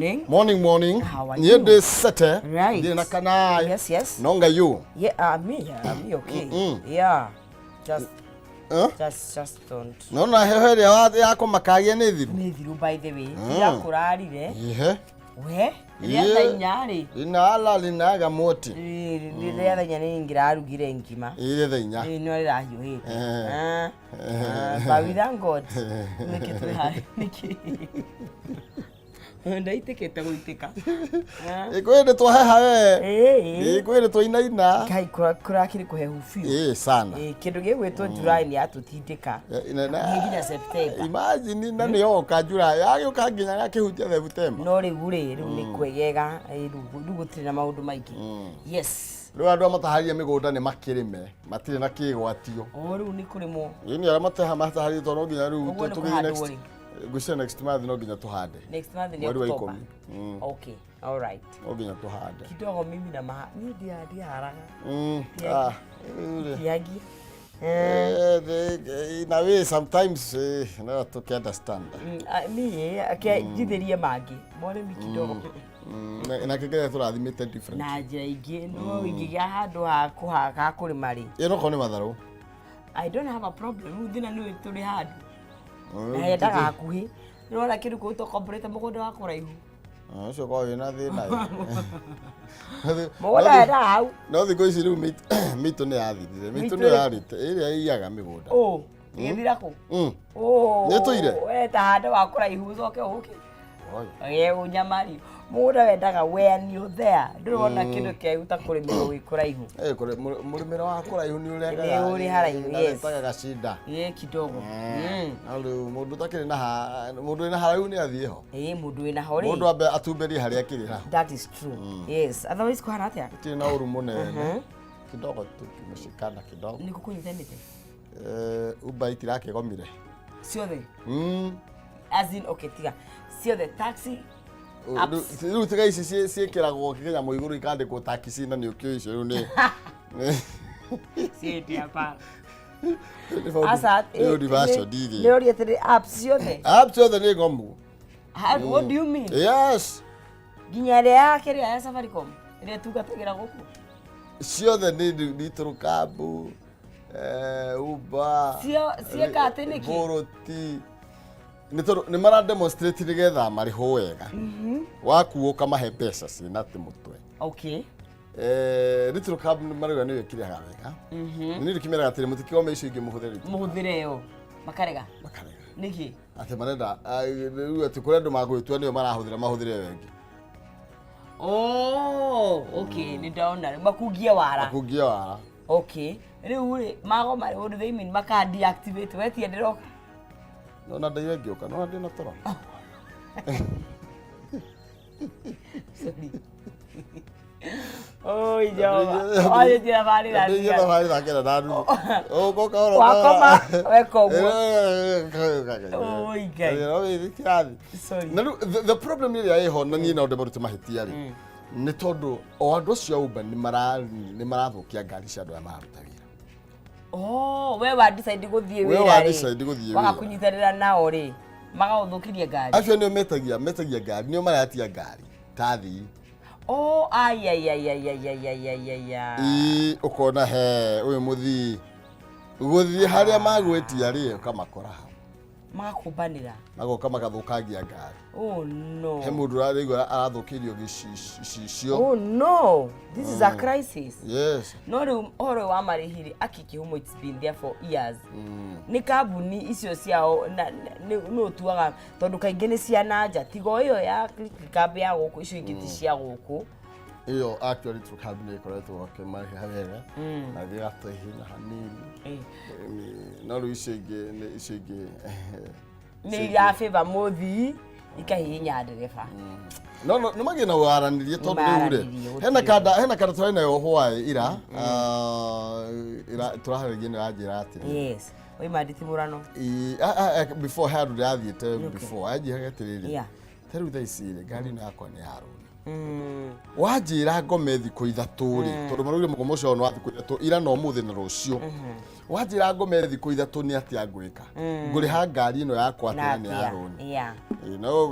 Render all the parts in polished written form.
Morning. Morning, morning. How are Niĩ you? ndĩ sete. Right. Ndirĩ na kanai. Yes. No Ngai ũ. Yeah, me, yeah, me okay. Yeah. Just Eh? just don't. No na heho ĩrĩa ya kũmakagia nĩ thiru. Nĩ thiru by the way. Ira kũrarire. Ihe. We, rĩa thaa 4 rĩ. Linala linaga moti. Rĩrĩa thaa 4 nĩ ngĩrarugire ngima. Ĩrĩ thaa 4. Ĩĩ no rĩrahiũhĩte. Eh. Ah. Ah, but we thank God. Nĩkĩ twĩ haha? Nĩkĩ? Ndaitĩkĩte gũitĩka. Ah. Ĩ kwĩ hĩndĩ twaheha we. Ĩĩ. Ĩ kwĩ hĩndĩ twainaina. Ngai kũrakĩrĩ kũhehu biũ. Ĩ sana. Ĩĩ, kĩndũ gĩgwĩtwo July nĩ yatũtindĩka. Nĩ nginya September. Imagine na nĩ yoka July yagĩũka nginya gakĩhutia September. No rĩu rĩ, rĩu nĩ kwegega, ĩĩ, rĩu gũtirĩ na maũndũ maingĩ. Yes. Rĩu andũ arĩa mataharĩria mĩgũnda nĩ makĩrĩme matirĩ na kĩgwatio. O rĩu nĩ kũrĩmwo. Ĩĩ nĩ arĩa mataharĩria tondũ no nginya rĩu Ũguo nĩ tũgĩthiĩ kũhandwo next rĩ. ngwĩciria next month no nginya tũhande. Next month nĩ Mweri wa October. 10. Okay, all right. No nginya tũhande. Kidogo mimi na maha, niĩ ndiharaga. Ah, rĩu rĩ. Ndiangi. Eh, in a way sometimes no tũkĩ understand. Niĩ ake njithĩrie mangĩ. Morĩmi kidogo. Na kĩngĩ tũrathimĩte different. Na njĩra ingĩ no ingĩgĩa handũ ha kũha ha kũrĩma rĩ. Ĩno korwo nĩ matharũ. I don't have a problem. Rĩu thĩna nĩ tũrĩ handũ. Na yendaga hakuhĩ. Nĩwona kĩndũ kũu tũkomborete mũgũnda wa kũraihu. Ũcio korwo wĩna thĩna. Mũgũnda wendaga hau. No thikũ ici rĩu mĩitũ nĩ yathirire. Mĩitũ nĩ yarĩte ĩrĩa ĩiyaga mĩgũnda. Ũ, ĩgĩthira kũ? Ũ. Nĩ ĩtũire? We ta handũ wa kũraihu ũcoke ũke. Oi. Ĩ ũnyamari. Mũgũnda wendaga when you there. Ndũrona kĩndũ kĩraihu ta kũrĩmĩrwo gwĩ kũraihu. Eh, mũrĩmĩre wa kũraihu nĩ ũregaga. Nĩ ũrĩ haraihu, yes. Ũretaga gacinda. Ĩ kidogo. No rĩu mũndũ ũtakĩrĩ na mũndũ wĩna haraihu nĩ athiĩ ho. Ĩ mũndũ wĩna ho rĩ. Mũndũ ambe atumberie harĩa akĩrĩ naho. That is true. Yes. Otherwise kũhana atĩa? Gũtirĩ na ũru mũnene. Kidogo tu kimeshikana kidogo. Nĩ kũkũnyitanĩte? Uber itirakĩgomire. Ciothe? As in, okay, tiga. Ciothe taxi apps. Rĩu tiga ici ciĩkĩragwo kĩnyamũ igũrũ ikandĩkwo taxi na nĩ ũkĩũĩ icio rĩu nĩ Ciĩti hapana. nĩ Asa, nĩ old fashion irĩ. Nĩ ũria atĩrĩ apps ciothe? Apps ciothe nĩ ngomu. What do you mean? Yes. Nginya ĩrĩa ya kĩrĩa ya Safaricom ĩrĩa ĩtungatagĩra gũkũ. Ciothe nĩ Little Cab, Uber. Cieka atĩ nĩkĩ? Bolt. Nĩ tondũ nĩ mara demonstrate nĩgetha marĩhwo wega. Wakuo ũkamahe mbeca ciĩna atĩ mũtwe. Okay. Little Cab nĩ marauga nĩyo ĩkĩrĩhaga wega. Nĩ ndĩkĩmeraga atĩrĩ mũtikĩgome icio ingĩ mũhũthĩre Little Cab. Mũhũthĩre ĩyo. Makarega. Makarega. Nĩkĩ? Atĩ marenda rĩu atĩ kũrĩ andũ magwĩtua nĩyo marahũthĩra mahũthĩre ĩyo ĩngĩ. Oh, okay, nĩ ndona. Makungie wara. Makungie wara. Okay. Rĩu rĩ, magoma what do they mean? Maka deactivate. We tie ndĩroka. Nona ndaire ngĩũka, nona ndĩna toro. Sorry. Oi, Jehova. Oi, njĩra barĩ na Ndĩire thabarĩ thaa 9 na nuthu. Ũgũka oro Wakoma, weka ũguo. Oi, Ngai. Kĩrathi. Sorry. Na rĩu the problem ĩrĩa ĩho na niĩ no ndĩmarute mahĩtia rĩ nĩ tondũ o andũ acio a Uber nĩ marathũkia ngari cia andũ arĩa mararuta wĩra. Oh, we wa decide gũthiĩ We wĩra wa rĩ. decide gũthiĩ Waga wĩra. kũnyitanĩra nao rĩ, magagũthũkĩria ngari. Acio nĩo metagia ngari, nĩo maratia ngari ta thii. Oh, ai ai ai ai ai ai ai ai ai ai. Ii, ũkona he ũyũ mũthii gũthiĩ harĩa magwĩtia rĩ ũkamakora hau. Magakumbanĩra. Magoka magathũkangia ngari. Oh no. He mũndũ ũrarĩigua arathũkĩirio gĩcicio. Oh no, this is a crisis. Yes. No rĩu ũhoro ũyũ wa marĩhi rĩ, aki kĩhumo it's been there for years. Nĩ kambuni icio ciao nĩ ũtuaga tondũ kaingĩ nĩ cia na nja tiga o ĩyo ya kambi ya gũkũ icio ingĩ ti cia gũkũ. Ĩyo actually Little Cab nĩ ĩkoretwo ĩkĩmarĩha wega na ĩgatũhihinya hanini. No rĩu icio ingĩ icio ingĩ Nĩ ira favor mũthii ikahihinya ndereba. No no nĩ magĩe na waranĩrie tondũ rĩu rĩ Nĩmaranĩrie, hena gũtirĩ. kanda hena kanda tũrarĩ nayo hwaĩ ira ira tũraharĩria nĩ yanjĩra atĩrĩ. Yes. Oima nditimũrano. Before he handũ ndĩrathiĩte before anjĩraga atĩrĩrĩ Yeah. ta rĩu thaa ici rĩ ngari ĩno yakwa nĩ ya rũni. Wanjĩra ngome thikũ 3 rĩ, tondũ maraugire mũgomo ũcio nĩ wa thikũ 3, ira na ũmũthĩ na rũciũ. Wanjĩra ngome thikũ 3 nĩ atĩa ngwĩka? Ngũrĩha ngari ĩno yakwa atĩa na nĩ ya rũni? Ĩĩ, no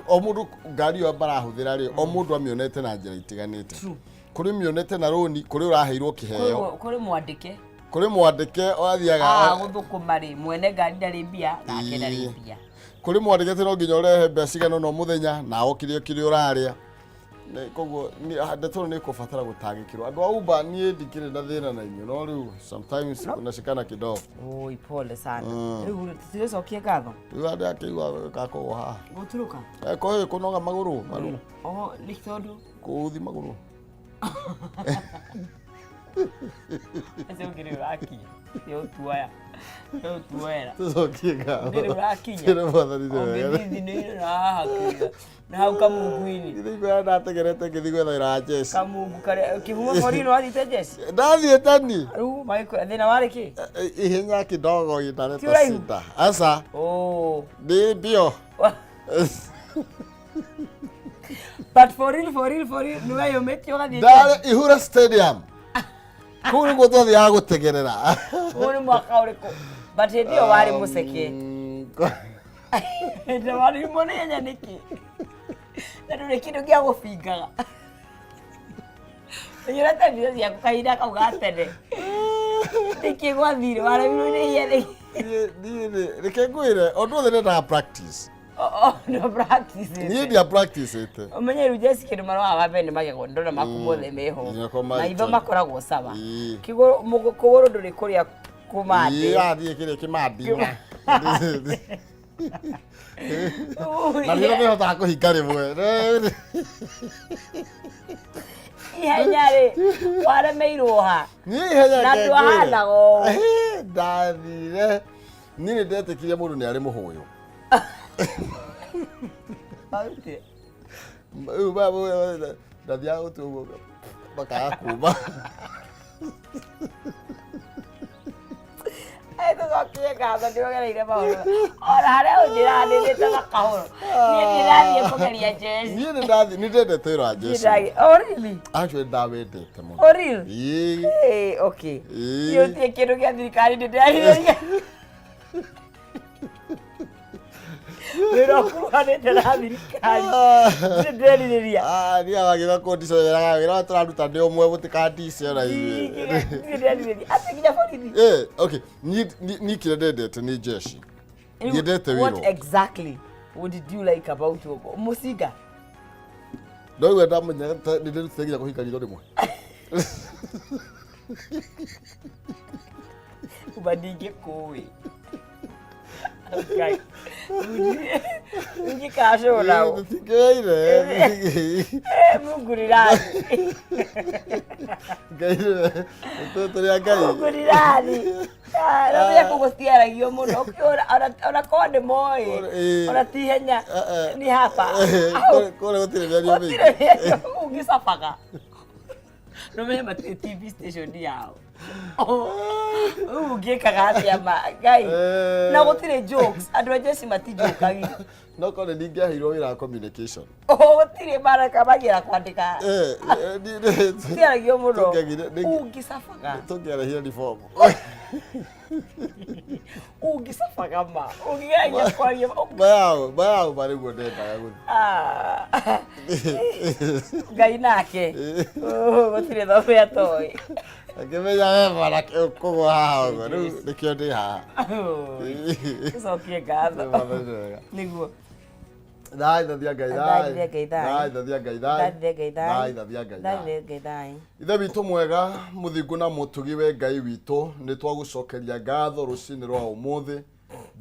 o mũndũ ngari ĩyo marahũthĩra rĩ, o mũndũ amĩonete na njĩra itiganĩte. Kũrĩ mĩonete na rũni, kũrĩ ũraheirwo kĩheo, Kũrĩ mwandĩke. Kũrĩ mwandĩke wathiaga Gũthũkũma rĩ, mwene ngari ndarĩ mbia nake ndarĩ mbia. Kũrĩ mwandĩke atĩ no nginya ũrehe mbeca cigana ũna o mũthenya nawe ũkĩrĩe kĩrĩa ũrarĩa. Koguo ndeto ĩno nĩ ĩkũbatara gũtangĩkĩrwo. Andũ a Uber, niĩ ndikĩrĩ na thĩna na inyuĩ, no rĩu sometimes kuna shikana kidogo. Oi, pole sana. Rĩu tũticokie ngatho. Rĩu andũ akĩigua gakogwo haha. Gũturũka. Koĩ kũnoga magũrũ maru. Oho, nĩ tondũ Kũũthi magũrũ. Acio ũngĩ rĩu ũrakinya. Nĩ ũtuoya. Nĩ ũtuoera. Tũcokie ngatho. Nĩ rĩu ũrakinya. Twĩre Mwathani nĩ wega. Ũngĩthithi nĩ na haha kĩrĩa. Na hau kamungu-inĩ. Githĩ ngwĩra ndategerete ngĩthiĩ gwetha wĩra wa jeshi. Kamungu karĩa kĩhumo boriinĩ wathiĩte jeshi. Ndathiĩ tani. Rĩu magĩkwĩra thĩna warĩ kĩ? Ihenya kidogo Ti inaleta ũraihu? shida. Asa Oh. nĩ mbio. But for real, for real, for real, nĩ weyũmĩtie ũgathiĩ jeshi. Ndarĩ Ihura Stadium. Kũu nĩkuo twathiaga gũtegerera. Ũyũ nĩ mwaka ũrĩkũ? But hĩndĩ ĩyo warĩ mũceke. Hĩndĩ ĩyo warĩ mũnene ihenya nĩkĩ? Na ndũrĩ kĩndũ gĩa gũbingaga. Ũnyurĩte mbica ciaku kahinda kau ga tene. Nĩkĩ gwathire? Waremirwo nĩ ihenya nĩkĩ? Niĩ reke ngwĩre, ũndũ wothe nendaga practice. Oh, no practice. Niĩ ndia practice ĩte. Ũmenye rĩu Jesse kĩndũ maroraga wa mbere nĩ magego, ndona maku mothe meho. Nginya kwa Maitho maitho. makoragwo sawa. Ĩĩ. Kĩgũrũ kũgũrũ ndũrĩ kũrĩa kũmande. Ĩĩ, athiĩ kĩrĩa kĩmandima. Na nĩ nĩhotaga kũhinga rĩmwe. Ihenya rĩ, waremeirwo ha? Niĩ ihenya Na reke ngwĩre. ndwahanaga ũũ. Ĩĩ, ndathire. Niĩ nĩ ndetĩkirie mũndũ nĩ arĩ mũhũyũ. Warutire. Rĩu ndathiaga gũtua ũguo makaga kuma. Tũcokie ngatho nĩ ũgereire maũndũ. Ona harĩa ũnjĩraga nĩ ndĩte makahũro. Niĩ ndĩrathiĩ kũgeria jeshi. Niĩ nĩ ndathi nĩ ndendete wĩra wa jeshi. Oh really? Actually ndawendete mũno. Oh really? Ĩĩ. Eh, okay. Ĩĩ. Niĩ gũtirĩ kĩndũ gĩa thirikari ndĩ ndĩrarirĩria. Wĩra ũkuruhanĩte na thirikari. Ndĩ ndĩrerirĩria. Ah, niĩ wagĩrĩirwo kũndicoeraga wĩra ũrĩa tũraruta nĩ ũmwe mũtikandice ona inyuĩ. Ndĩ ndĩrerirĩria. Atĩ nginya borithi. Eh, okay. Niĩ kĩrĩa ndendete nĩ jeshi. Nyendete What wĩra. exactly what did you like about Mũcinga? Ndaigua ndamenya nĩ ndĩrutire nginya kũhinga ritho rĩmwe. Kuma ndingĩkũĩ. Ngai. Ingĩkacũra ũ. Tũtingĩoire. Mungu ni nani? Ngai nĩwe. Tũrĩ a Ngai. Mungu ni nani? Rĩu kũu gũtiaragio mũno ũkĩũra ona korwo nĩ moĩ ona ti ihenya ni hapa. Kũrĩa gũtirĩ mĩario mĩingĩ. Gũtirĩ mĩario ũngĩcabaga. Nũmenye matirĩ TV station yao. Rĩu ũngĩkaga atĩa ma Ngai. Na gũtirĩ jokes, andũ a jeshi matijokagia. No korwo nĩ ndingĩaheirwo wĩra wa communication. Gũtirĩ maraka magĩra kwandĩka. Gũtiaragio mũno. Ũngĩcabaga. Tũngĩarehire reform. Ũngĩcabaga ma. Ũngĩgeragia kwaria. Mayao marĩ guo ndendaga gũthiĩ. Ah. Ngai nake. Gũtirĩ thome atoĩ. Akĩmenya we mwanake ũkũgwa haha ũguo. Rĩu nĩkĩo ndĩ haha. Tũcokie ngatho. Mwathani nĩ wega. Nĩguo. Thai thathia Ngai Thai thathia Ngai thai. Thai thathia Ngai thai. Thai thathia Ngai thai. Thai thathia Ngai Thai thai. thathia Ngai thai. Ithe witũ mwega mũthingu na mũtugi we Ngai witũ, nĩ twagũcokeria ngatho rũcinĩ rwa ũmũthĩ.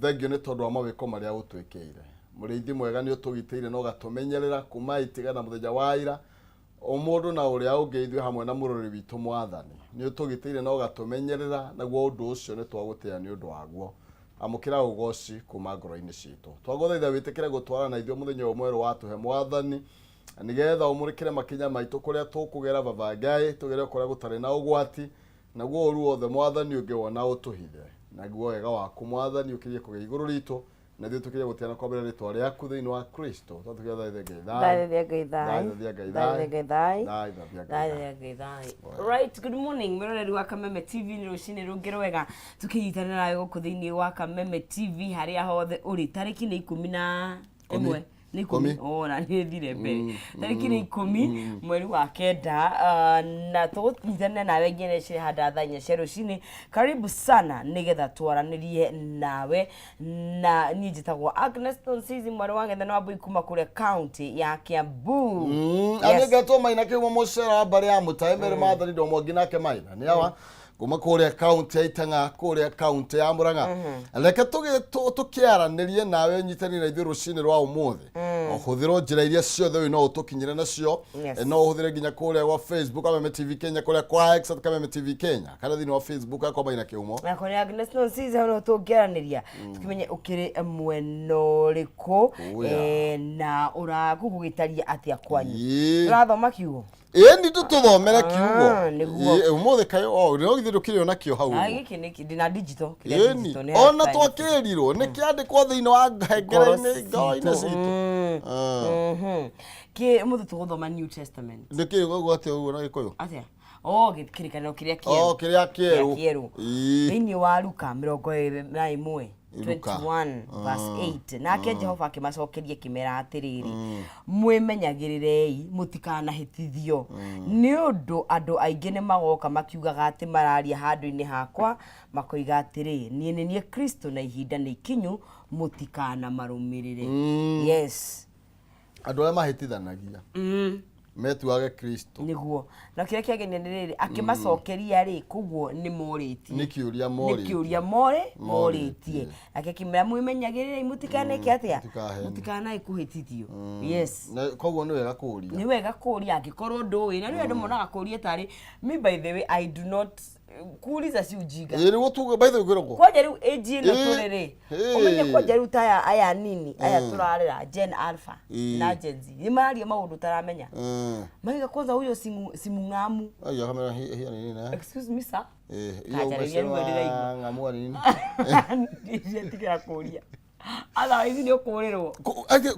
Thengio nĩ tondũ wa mawĩko marĩa ũtwĩkĩire. Mũrĩithi mwega nĩ ũtũgitĩire na ũgatũmenyerera kuma itiga na mũthenya wa ira, o mũndũ na ũrĩa ũngĩ, ithuĩ hamwe na mũrori witũ. Mwathani, nĩ ũtũgitĩire na ũgatũmenyerera, naguo ũndũ ũcio nĩ twagũtĩĩa nĩ ũndũ waguo. Amũkĩra ũgoci kuma ngoro-inĩ citũ. Twagũthaitha wĩtĩkĩre gũtwarana na ithuĩ mũthenya ũyũ mwerũ watũhe, Mwathani, nĩgetha ũmũrĩkĩre makinya maitũ kũrĩa tũkũgera. Baba Ngai, tũgere kũrĩa gũtarĩ na ũgwati, naguo ũru wothe, Mwathani, ũngĩwona ũtũhithe, naguo wega waku, Mwathani, ũkĩrie kũgĩa igũrũ ritũ. Na ithuĩ tũkĩria gũtĩana kwa mbere rĩtwa rĩaku thĩinĩ wa Kristo. Twatũkĩra thaithia Ngai thayũ. Thaithia Ngai thayũ. Thaithia Ngai thayũ. Thaithia Ngai thayũ. Thaithia Ngai thayũ. Thaithia Ngai thayũ. Right, good morning mwĩroreri wa Kameme TV. Nĩ rũcinĩ rũngĩ rwega tũkĩnyitanĩra nawe gũkũ thĩinĩ wa Kameme TV harĩa hothe ũrĩ. Tarĩki nĩ 11, nĩ 10. 10. O na nĩ thire mbere. Tarĩki nĩ 10 mweri wa 9, na tũgũnyitanĩra nawe nginya cirĩ handa thaa 4 cia rũcinĩ. Karibu sana nĩgetha twaranĩrie nawe, na niĩ njĩtagwo Agnes Nonsizi, mwarĩ wa Ng'ethano wa Mbui kuma kũrĩa county ya Kiambu. Yes. Anengetwo Maina Kĩhumo mũcera wa mbarĩ ya Mũtaĩ Mary Mathani Ndomwangi nake Maina nĩ awa kuma kũrĩa kaunti ya Itang'a kũrĩa kaunti ya Murang'a. Reke tũkĩaranĩrie nawe, ũnyitanĩre na ithuĩ rũcinĩ rwa ũmũthĩ. Ũhũthĩrwo njĩra iria ciothe ũĩ no ũtũkinyĩre nacio. Yes. No ũhũthĩre nginya kũrĩa gwa Facebook Kameme TV Kenya, kũrĩa kwa X @KamemeTV Kenya, kana thĩinĩ wa Facebook yakwa Maina Kĩhumo. Na kũrĩ Agnes Nonsizi, hau no tũngĩaranĩria tũkĩmenye ũkĩrĩ mwena ũrĩkũ. Oh, yeah. Na ũraku gũgĩtaria atĩa kwanyu. Ĩĩ. Tũrathoma kiugo. Ĩĩ, ni tũthomere kiugo. Ah, nĩguo. Ĩĩ, ũmũthĩ kaĩ o no githĩ ndũkĩrĩ ona kĩo hau Ah, ũguo? gĩkĩ nĩ ndĩna digital kĩrĩa Ĩni digital nĩ ona ya twakĩrirwo nĩ kĩandĩkwo thĩinĩ wa ngengere-inĩ ngoro-inĩ citũ. Ah. Kĩ mũthĩ tũgũthoma New Testament. Nĩ kĩ ũguo atĩa ũguo na Gĩkũyũ? Atĩa? Oh, kĩrĩkanĩro kĩrĩa kĩerũ. O kĩrĩa kĩerũ. Kĩrĩa kĩerũ. Ĩĩ. Thĩinĩ wa Luka 21 Luka. 21 verse 8, nake Jehova akĩmacokeria akĩmera atĩrĩrĩ, mwĩmenyagĩrĩrei mũtikanahĩtithio, nĩ ũndũ andũ aingĩ nĩ magoka makiugaga atĩ mararia handũ-inĩ hakwa, makoiga atĩrĩ, 'Niĩ nĩ niĩ Kristo, na ihinda nĩ ikinyu.' Mũtikanamarũmĩrĩre. Yes. Andũ arĩa mahĩtithanagia metuage Kristo. Nĩguo, na kĩrĩa kĩagenia nĩ rĩrĩ, akĩmacokeria rĩ, koguo nĩ morĩtie. Nĩ kĩũria nĩ morĩtie. Kĩũria more Morĩtie. Morĩtie, nake akĩmera, mwĩmenyagĩrĩrei mũtikaneke atĩa? Mũtikaheni. Mũtikanae kũhĩtithio. Yes. Na koguo nĩ wega kũũria. Nĩ wega kũũria angĩkorwo ndũĩ, na rĩu andũ monaga kũũria tarĩ me. By the way, I do not, kuuliza si ujinga. Ĩĩ, nĩguo tuge, by the way, kwĩragwo Kwanja rĩu age ĩno Ĩĩ. tũrĩ rĩ, Ĩĩ. ũmenye kwanja rĩu ta aya nini aya tũrarera, Gen Alpha Ĩĩ. na Gen Z, nĩ mararia maũndũ ũtaramenya. Maiga kwanza huyo simu ng'amu. Ai, kamera hiya nini na Excuse me, sir. Eh, hiyo Kanjarĩria rĩu ndĩraigua. ng'amua nini? Nditigĩra kũria, otherwise nĩ ũkũrĩrwo.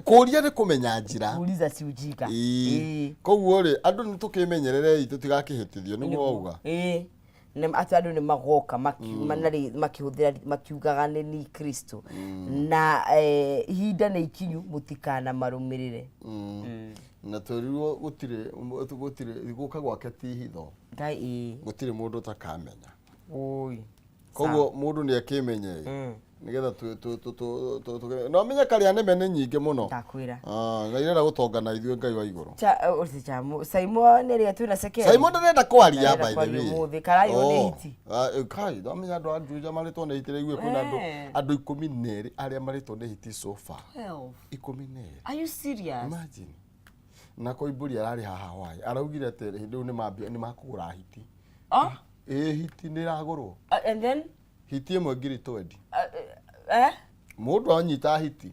Kũũria nĩ kũmenya njĩra. Kuuliza si ujinga. Ĩĩ. Ĩĩ. Koguo rĩ, andũ nĩ tũkĩmenyererei tũtigakĩhĩtithio, nĩguo wauga. Ĩĩ. Atĩ andũ nĩ magoka makĩhũthĩra makiugaga nĩ ni Kristo, na ihinda nĩ ikinyu, mũtikana marũmĩrĩre. Na twerirwo gũtirĩ gũka gwake ti hitho. Ngai, ĩĩ. Gũtirĩ mũndũ ũtakamenya. Oi. Koguo mũndũ nĩ akĩmenye nĩgetha no menye karĩa nĩme nĩ nyingĩ mũno. Ndakwĩra. Ah, na irenda gũtonga na ithuĩ Ngai wa igũrũ. Cha ũti chamu Saimo nĩ rĩrĩa twĩna cekeri. Simon ndarenda kwaria. Ndarenda By the kwaria way. ũmũthĩ, karairwo nĩ hiti. Ah, kai ndamenya andũ a Juja marĩtwo nĩ hiti rĩu kwĩna andũ andũ 12 arĩa marĩtwo nĩ hiti so far. 12? 12. Are you serious? Imagine. Na Koimbũri ararĩ haha Hawaii, araugire atĩ rĩu nĩ mambia nĩ makũgũra hiti. Oh? Ĩ, hiti nĩ ĩragũrwo. And then Hiti ĩmwe 20,000. Eh? Mũndũ anyita hiti.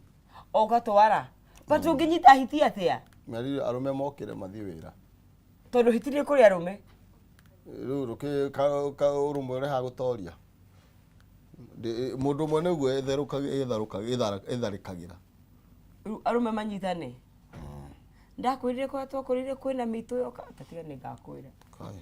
Ũgatwara, but ũngĩnyita hiti atĩa? Merire arũme mokĩre mathiĩ wĩra. Tondũ hiti nĩ kũrĩ arũme. Rĩu rũkĩ ũrũmwe ũrehaga gũtoria. Mũndũ ũmwe nĩguo ĩtharĩkagĩra. Rĩu arũme manyitane. Ndakwĩrire kũrĩa twakũrire kwĩna mĩitũ yoka tatiga nĩ ngakwĩra. Kai.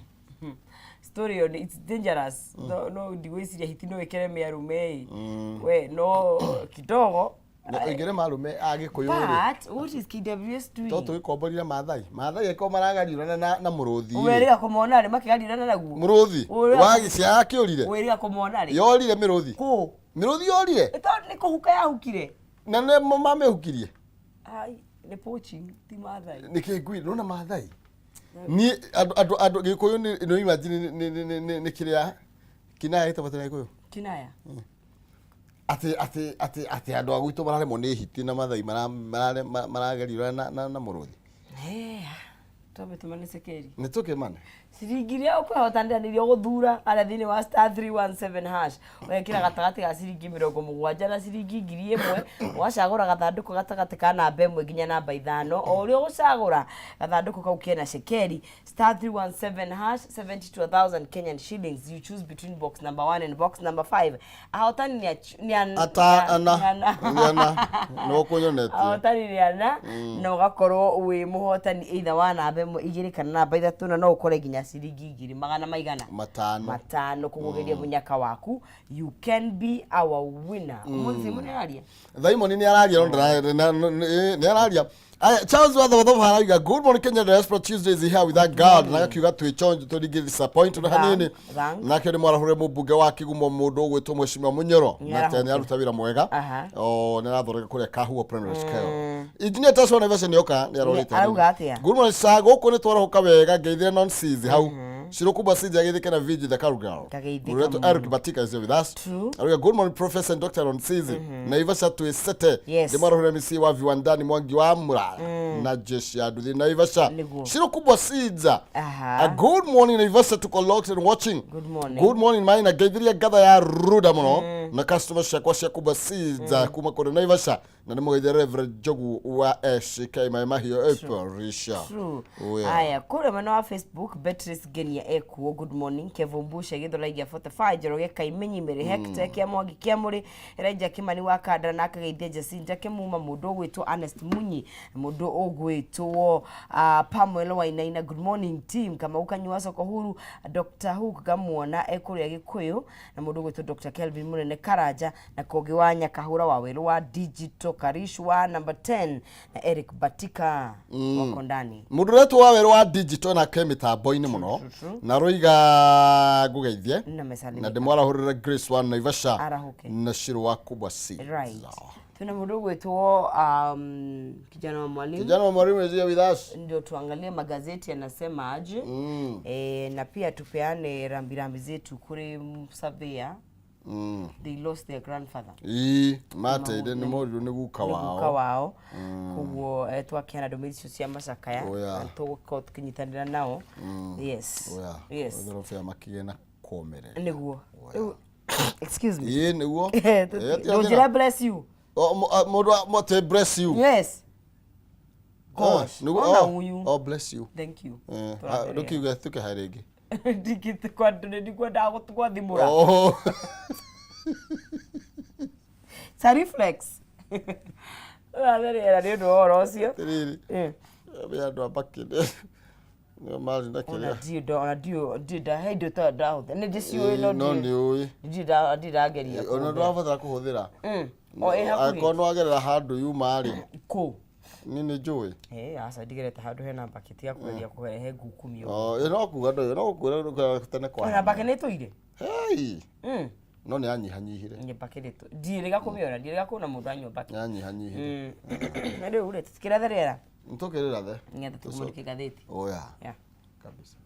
Story ĩyo it's dangerous. No ndigwĩciria hiti no ĩkere mĩarume ĩ we no kidogo. Na ĩngĩrĩ marume a Gĩkũyũ rĩ. But what is KWS doing? To tũgĩkomborire Maathai. Maathai angĩkorwo maragariũrana na mũrũthi rĩ. Wĩrĩga kũmona rĩ makĩgariũrana naguo? Mũrũthi Ũrĩa- wa gĩkĩũrire. Wĩrĩga kũmona rĩ? Yorire mĩrũthi. Kũ? Mĩrũthi yorire. Tondũ nĩ kũhuka yahukire. Na nĩ mamĩhukirie. Ai, nĩ poaching, ti Maathai. Nĩkĩ ngui nona Maathai niĩ andũ Gĩkũyũ nĩ no imagine nĩ kĩrĩa kinaya gĩtagwo atĩa na Gĩkũyũ? Kinaya. Atĩ andũ a gwitũ mararemwo nĩ hiti na Maathai marageriũrana na mũrũthi. Eh. Twambe tũmane cekeri. Nĩ tũkĩmane. Ciringi iria ũkwehotanĩra nĩiria ũgũthura harĩa thĩinĩ wa star 317 hash, ũgekĩra gatagatĩ ga ciringi 70 na ciringi 1,000, ũgacagũra gathandũkũ gatagatĩ ka namba 1 nginya namba 5. O ũrĩa ũgũcagũra gathandũkũ kau kena cekeri, star 317 hash, 72,000 Kenyan shillings. You choose between box number 1 and box number 5. Ahotani nĩ nĩ Ata ana. nĩ ana. Nĩ ana. Nĩ ũkũnyonetie. Ahotani nĩ ana, na ũgakorwo wĩ mũhotani either wa namba 1, 2 kana namba 3, na no ũkore nginya ciringi ngiri magana maigana? 500. 500 kũgũgĩria mũnyaka waku. You can be our winner. Ũmũthĩ Simon nĩararia. Thaimoni nĩ araria, no nĩ araria. Aya, Charles Watho haraiga, "Good morning Kenya Diaspora, Tuesday is here with that God." Na gakiuga twĩ chonjo tũringĩ disappoint na hanini. Thank. Nake nĩ mwarahũre mũmbunge wa Kigumo, mũndũ ũgwĩtwo Mheshimiwa Munyoro, na Nĩarahũke. nĩ aruta wĩra mwega. Aha. O nĩ arathondeka kũrĩa Kahuo Primary School. Engineer Taswa Naivasha nĩ oka, nĩ arorĩte. Arauga atĩa? "Good morning sir, gũkũ nĩ twarahũka wega, ngeithie non seas hau. Shirokubwa Seeds agĩthĩke na Viji the Cowgirl." Ndageithĩka. Mũrũretwo Mũno. Eric Batika is with us. True. Arauga, "Good morning Professor and Dr. Nonsizi. Naivasha twĩcete." Yes. Ndĩmwarahũre MC wa Viwandani Mwangi wa Murara na jeshi ya nduthi Naivasha. Nĩguo. Shirokubwa Seeds. Aha. "A good morning Naivasha, tuko locked and watching." Good morning. "Good morning maina, ngeithiria ngatha ya Ruda mũno na customer ciakwa cia Kubwa Seeds kuma kũrĩ Naivasha, na nĩmũgeithia Reverend Njogu wa SK Mai Mahiũ Eporisha." True. Oh, yeah. Aya, kũrĩa mwena wa Facebook, Beatrice Ngenia ekuo, "Good morning Kevumbushe Gĩthũraigia 45, Njoroge Kaimenyi, Mary Hector kĩa Mwangi kĩa Mũrĩ, Elijah Kimani wa Kandara, na akageithia Jacinta Kĩmuma, mũndũ ũgwĩtwo Ernest Munyi, mũndũ ũgwĩtwo Pamwelo Wainaina. "Good morning team, Kamau Kanyua Soko Huru, Dr. Hook Gamuona ekũrĩa Gĩkũyũ, na mũndũ ũgwĩtwo Dr. Kelvin Mũnene Karanja, na Kogi wa Nyakahũra wa Werũ wa Digital, Karish wa number 10 na Eric Batika wako ndani." Mũndũ ũretwo wa werũ wa digital nake mĩtambo-inĩ mũno na roiga ngũgeithie Na na mesalimika. ndĩmwarahũrĩre Grace wa Naivasha Arahũke. na Shiro wa Kubwa Seeds. Right, tuna mũndũ ũgwĩtwo kijana wa mwalimu. Kijana wa mwalimu is here with us. Ndio tuangalie magazeti yanasema aje. Na pia tupeane rambirambi zetu kuri Surveyor. They lost their grandfather. Ii mateire nĩ morirwo nĩ guka nĩ guka wao. Wao. Koguo twakiana ndũmĩrĩri icio cia macakaya Oh, yeah. na tũgũkorwo tũkĩnyitanĩra nao. Yes. Oya. Yes. Thorobea makĩgĩe na kũũmĩrĩria. Nĩguo. Rĩu, excuse me. Ĩĩ nĩguo. Ĩĩ, ti Ndũnjĩra bless you. Mũndũ mote bless you. Yes. Ah, Gosh, nĩguo, ona oh, ũyũ. Oh, bless you. Thank you. Eh, Tũratherea. ndũkiuge tũkĩhe rĩngĩ. Ndikwendaga gwathimũra. Oh. It's a reflex. Ũratherera nĩ ũndũ wa ũhoro ũcio. Atĩrĩrĩ. Nĩ andũ a makĩnĩ nĩo marĩ na Ona kĩrĩa. ndiũ ona ndiũ ndiũ he indo ta ndahũthĩra, nĩ ndĩciũĩ, no No ndiũ nĩ ũĩ. ndiũ ndageria. Ona ndũrabatara kũhũthĩra. O ĩ hakuhĩ. Angĩkorwo nĩ wagerera handũ yuma rĩ, Kũ? Niĩ nĩ njũĩ. Eh, aca, ndigerete handũ hena mbaketi ya kũgeria kũrehe ngukumi ũguo. Oh, ĩ no kuga ndũĩ, no gũkwĩra tene kwa. Ona mbake nĩ ĩtũire. Hey! No nĩ yanyihanyihire. Nĩ mbake nĩ ĩtũire. Ndiĩrĩga kũmĩona, ndiĩrĩga kuona mũndũ anyua mbake. Yanyihanyihire. Na rĩu rĩ, tũtikĩratherera. Nĩtũkĩrĩra the. Nĩgetha tũmũrĩke ngathĩti. Oya. Yeah. Kabisa.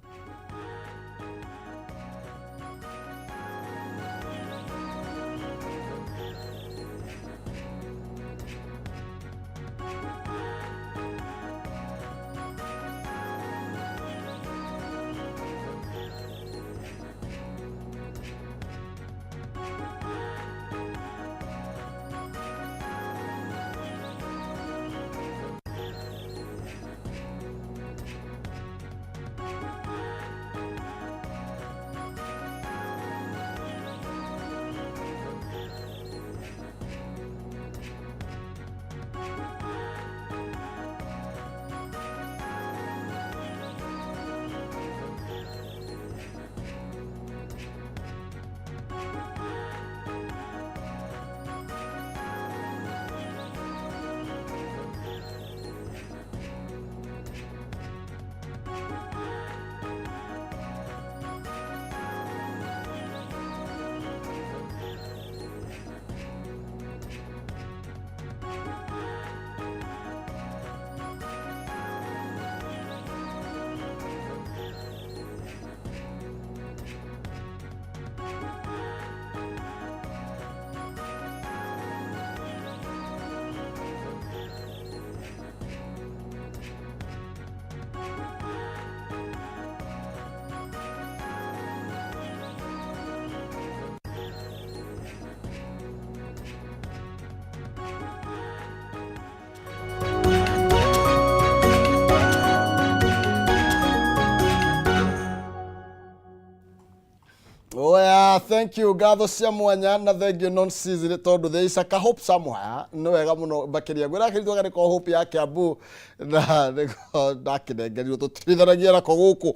Thank you, ngatho cia mwanya na thank you non season tondũ there is a ka hope somewhere. Nĩ wega mũno makĩria ngwĩra kĩritũ garĩ ko hope ya Kiambu na nĩko ndakĩnengerirwo tũtirithanagia nako gũkũ.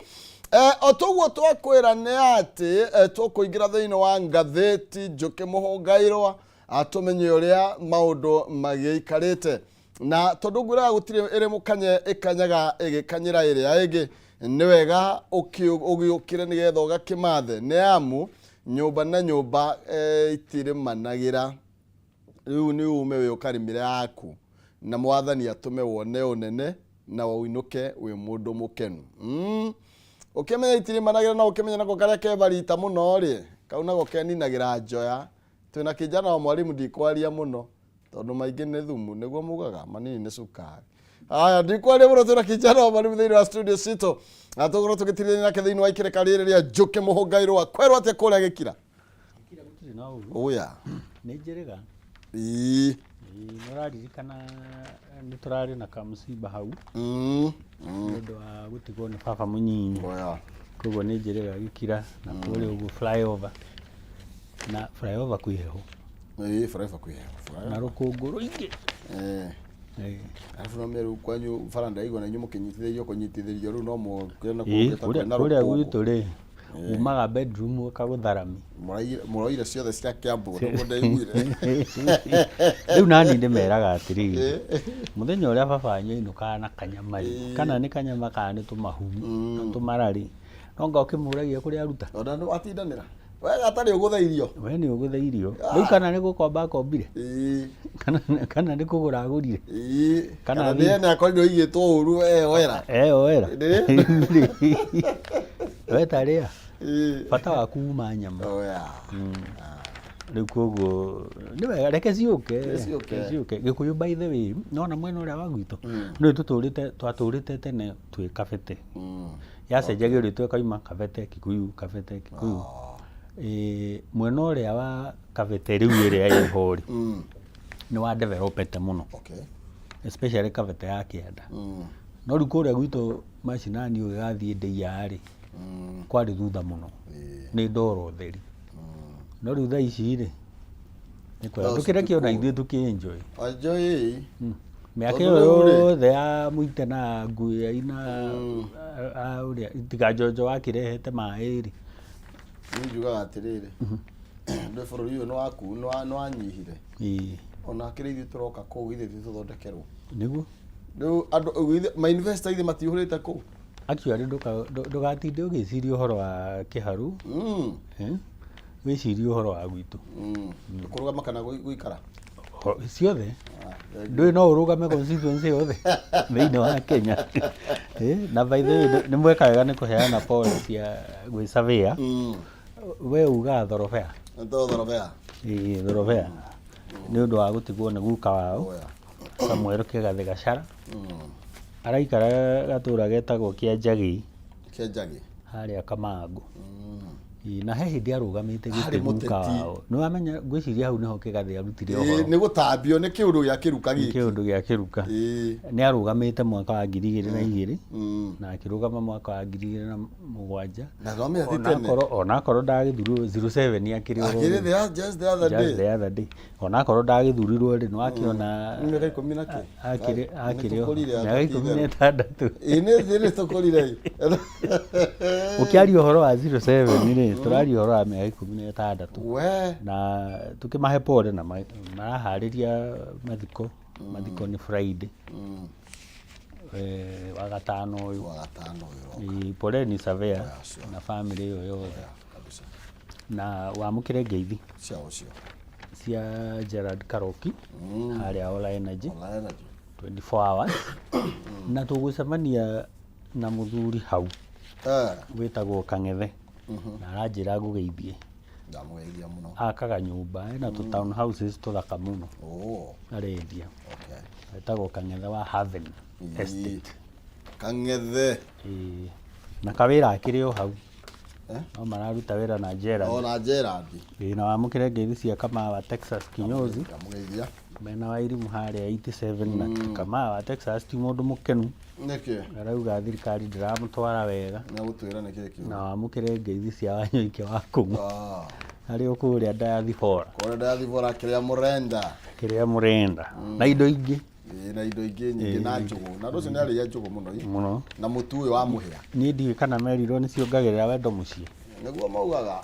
O toguo twakwĩra nĩ atĩ tũkũingĩra thĩinĩ wa ngathĩti Njũkĩ Mũhũngairwa atũmenye ũrĩa maũndũ magĩikarĩte, na tondũ ngwĩraga gũtirĩ ĩrĩ mũkanye ĩkanyaga ĩgĩkanyĩra ĩrĩa ĩngĩ, nĩ wega ũgĩũkĩre nĩgetha ũgakĩmathe, nĩ amu nyũmba na nyũmba itirĩmanagĩra. Rĩu nĩ ume wĩ ũkarĩmĩre yaku na mwathani atũme wone ũnene na ũinũke wĩ mũndũ mũkenu. Ũkĩmenya itirĩmanagĩra na ũkĩmenya nako karĩa kebarita mũno rĩ, kau nako keninagĩra njoya. Twĩna kijana wa mwalimu, ndikwaria mũno tondũ maingĩ nĩ thumu, nĩguo mugaga manini nĩ cukari. Haya, ndikwaria mũno, twĩna kijana wa mwalimu thĩinĩ wa studio citũ na tũgũkorwo tũgĩtirĩria nake thĩinĩ wa ikĩrĩka rĩrĩ rĩa Njũkĩ Mũhũngairwa. Kwerwo atĩa kũrĩa gĩkira? Gĩkira gũtirĩ na ũru. Ũya. Nĩ njĩrĩga. Ĩĩ. Nĩ ũraririkana nĩ tũrarĩ na kamũcimba hau nĩ ũndũ wa gũtigwo nĩ baba mũnyinyi. Ũya. Koguo nĩ njĩrĩga gĩkira na kũrĩa ũguo flyover. Na flyover kwĩ heho. Ĩĩ, flyover kwĩ heho. Na rũkũngũ rũingĩ. Eh. Arabu no meru kwanyu bara ndaigua na inyuĩ mũkĩnyitithĩrio kũnyitithĩrio rĩu no mũkĩona Ĩĩ, kũngĩta kũrĩa kwĩna kũrĩa rũkũngũ. gwitũ rĩ, umaga bedroom ũkagũtharami. Mũroire ciothe cia Kiambu nĩguo ndaiguire. Rĩu nani ndĩmeraga atĩrĩrĩ, mũthenya ũrĩa baba wanyu ainũkaga na kanyama rĩ, kana nĩ kanyama kana nĩ tũmahu na tũmara rĩ, no anga ũkĩmũragia kũrĩa aruta. Ona nĩ watindanĩra wega atarĩ ũgũtha irio. We nĩ ũgũtha irio. Rĩu kana nĩ gũkomba akombire, Ĩĩ. kana nĩ kũgũra agũrire. Ĩĩ. Kana Kana nĩ ene akorirwo igĩtwo ũru eyoera. Eyoera. Ĩĩ. We tarĩa. Ĩĩ. Bata waku uma nyama. Oya. Rĩu koguo nĩ wega, reke ciũke. Reke ciũke. Reke ciũke. Gĩkũyũ, by the way, nona mwena ũrĩa wa gwitũ nĩ tũtũrĩte, twatũrĩte tene twĩ Kabete, yacenjagio rĩtwa ĩkauma Kabete Kikuyu, Kabete Kikuyu. Mwena ũrĩa wa Kabete rĩu ĩrĩa ĩho rĩ, nĩ wa developete mũno, especially Kabete ya kĩanda. No rĩu kũrĩa gwitũ macinani ũgĩgathiĩ Ndeiya rĩ, kwarĩ thutha mũno, nĩ ndoro theri. No rĩu thaa ici rĩ, nĩ kwega. Thaa tũkĩreke ona citikũ. Ithuĩ tũkĩ-enjoy. Enjoy. Mĩaka Tondũ ĩyo rĩu rĩ- yothe ya mũite na nguai na a ũrĩa tiga njonjo wakĩrehete maĩ rĩ. Niĩ njugaga atĩrĩrĩ, ndũ bũrũri ũyũ nĩ waku, nĩ wanyihire. Ona kĩrĩa ithuĩ tũroka kũu ithuĩ ithuĩ tũthondekerwo. Nĩguo. Rĩu andũ ma investor ithe matiihũrĩte kũu. Actually ndũgatinde ũgĩciria ũhoro wa kĩharu, eh? Wĩcirie ũhoro wa gwitũ. Kũrũgama kana gũikara? Ciothe. Ah, Ndũĩ no ũrũgame constituency yothe thĩinĩ wa Kenya. Na by the way, nĩ mweka wega nĩ kũheana pole cia gwĩ surveyor. We ugaga thorobea. Nĩ thorobea. Ĩĩ, thorobea, nĩ ũndũ wa gũtigwo nĩ guka wao Oya. Samuel Kĩgathĩ Gacara. Araikara gatũra getagwo Kĩanjagĩ. Kĩanjagĩ. Harĩa Kamangũ. Ĩĩ, na he hĩndĩ arũgamĩte Harĩ gĩtĩ guka mũteti. wao. Nĩ wamenya, ngwĩciria hau nĩho Kĩgathĩ arutire Ĩĩ, ũhoro. nĩ gũtambio nĩ kĩũndũ gĩa kĩruka Nĩ gĩkĩ. kĩũndũ gĩa kĩruka. Nĩ arũgamĩte mwaka wa 2002 na akĩrũgama mwaka wa 2007. Na twamenya ti tene. Onakorwo ndagĩthurirwo 07 akĩrĩ oro Akĩrĩ the just the other just day. the other day, onakorwo ndagĩthurirwo rĩ, nĩ wakĩona Nĩ mĩaka 10 na kĩ? Akĩrĩ Nĩ akĩrĩ tũkũrire mĩaka 16. Ĩĩ, nĩ tũkũrire. Ũkĩaria ũhoro wa 07 rĩ, tũraria ũhoro wa mĩaka 16. We. Na tũkĩmahe pole na maraharĩria mathiko. Mathiko nĩ Friday, wa gatano ũyũ. Wa gatano ũyũ. Ĩĩ, poleni surveyor Yeah, sure. na family ĩyo yothe. Kabisa. Na wamũkĩre ngeithi Cia ũcio. Cia Gerard Karoki harĩa Ola Energy. Ola Energy. 24 hours na tũgũcemania na mũthuri hau wĩtagwo Kang'ethe na aranjĩra ngũgeithie. Ndamũgeithia mũno. Akaga nyũmba ena tũ town houses tũthaka mũno arendia. Etagwo Kang'ethe wa Haven Estate. Kang'ethe. Ĩĩ. Na kawĩra akĩrĩ o hau. Eh? No mararuta wĩra na Gerald. Ona Gerard. Ĩĩ, na wamũkĩre ngeithi cia Kamaa wa Texas kinyozi. Ndamũgeithia. Mena wa irimũ harĩa 87 na Kamaa wa Texas ti mũndũ mũkenu. Nĩkĩ? Arauga thirikari ndĩramũtwara wega. Nĩ gũtwĩra nĩkĩ kĩu. Na wamũkĩre ngeithi cia Wanyoike wa Kũng'ũ. Ah. Arĩ o kũrĩa diaspora. Kũrĩa diaspora kĩrĩa mũrenda. Kĩrĩa mũrenda. Na indo ingĩ. Ĩĩ, na indo ingĩ nyingĩ na njũgũ. Na andũ acio nĩ arĩi a njũgũ mũno ĩ. Mũno. Na mũtu ũyũ wa mũhĩa. Niĩ ndiũĩ kana merirwo nĩ ciongagĩrĩra wendo mũciĩ. Nĩguo maugaga.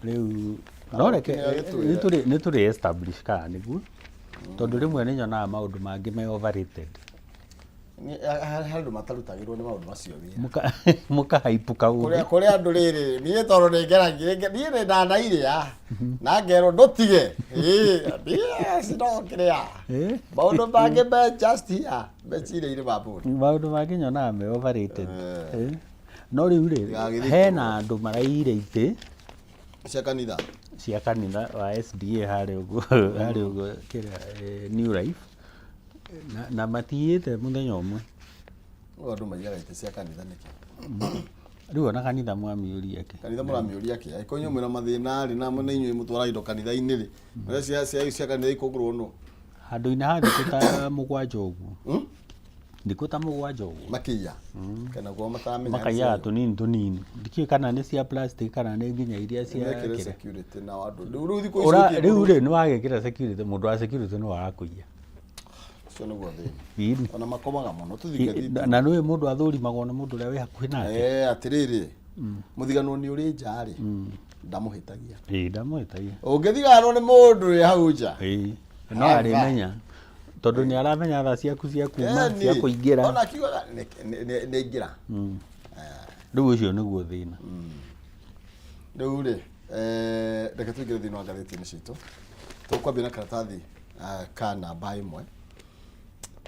Rĩu no reke nĩ agĩtwĩre. nĩ tũrĩ establish kana nĩguo. Tondũ rĩmwe nĩ nyonaga maũndũ mangĩ me overrated. Harĩ andũ matarutagĩrwo nĩ maũndũ macio wĩra. Mũkahaipũ kaũndũ. Kũrĩa kũrĩ andũ rĩrĩ, niĩ tondũ nĩ ngeragia, niĩ nĩ ndanairĩa na ngerwo ndũtige. Ĩĩ, niĩ cinokĩrĩa. Maũndũ mangĩ me just here, meciria-inĩ ma mũndũ. Maũndũ mangĩ nyonaga me overrated. No rĩu rĩ, Gagĩthikwo. hena andũ maraiyire itĩ Cia kanitha. Cia kanitha wa SDA harĩa ũguo, harĩa ũguo kĩrĩa New Life. Na matiyĩte mũthenya ũmwe. Rĩu andũ maiyaga itĩ cia kanitha nĩkĩ? Rĩu ona kanitha mwamĩũria kĩ? Kanitha mũramĩũria kĩ? Angĩkorwo inyuĩ mwĩna mathĩna rĩ, na nĩ inyuĩ mũtwaraga indo kanitha-inĩ rĩ, mbeca cia kanitha ikũgũrwo nũ? Handũ-inĩ ha thikũ ta 7 ũguo. Thikũ ta 7 ũguo. Makĩiya? Kana guo mataramenya? Makaiyaga tũnini tũnini. Ndikĩũĩ kana nĩ cia plastic kana nĩ nginya iria cia Mekĩre kĩrĩa. Security na andũ. Rĩu thikũ ici Rĩu rĩ, nĩ wagĩkĩra security, mũndũ wa security no arakũiya. Ũcio nĩguo thĩna. Ĩni. Ona makomaga mũno tũthike thitima. Na nĩũĩ mũndũ athũrimagwo nĩ mũndũ ũrĩa wĩ hakuhĩ nake. Atĩrĩrĩ, mũthiganwo nĩ ũrĩ nja rĩ, ndamũhĩtagia. Ĩĩ, ndamũhĩtagia. Ũngĩthiganwo nĩ mũndũ wĩ hau nja. Ĩĩ, no arĩmenya. Tondũ nĩ aramenya thaa ciaku cia kuma, Ĩni. cia kũingĩra. Ona akiugaga nĩ aingĩra. Rĩu ũcio nĩguo thĩna. Rĩu rĩ, reke tũingĩre thĩinĩ wa ngathĩti-inĩ citũ. Tũkwambia na karatathi ka namba 1.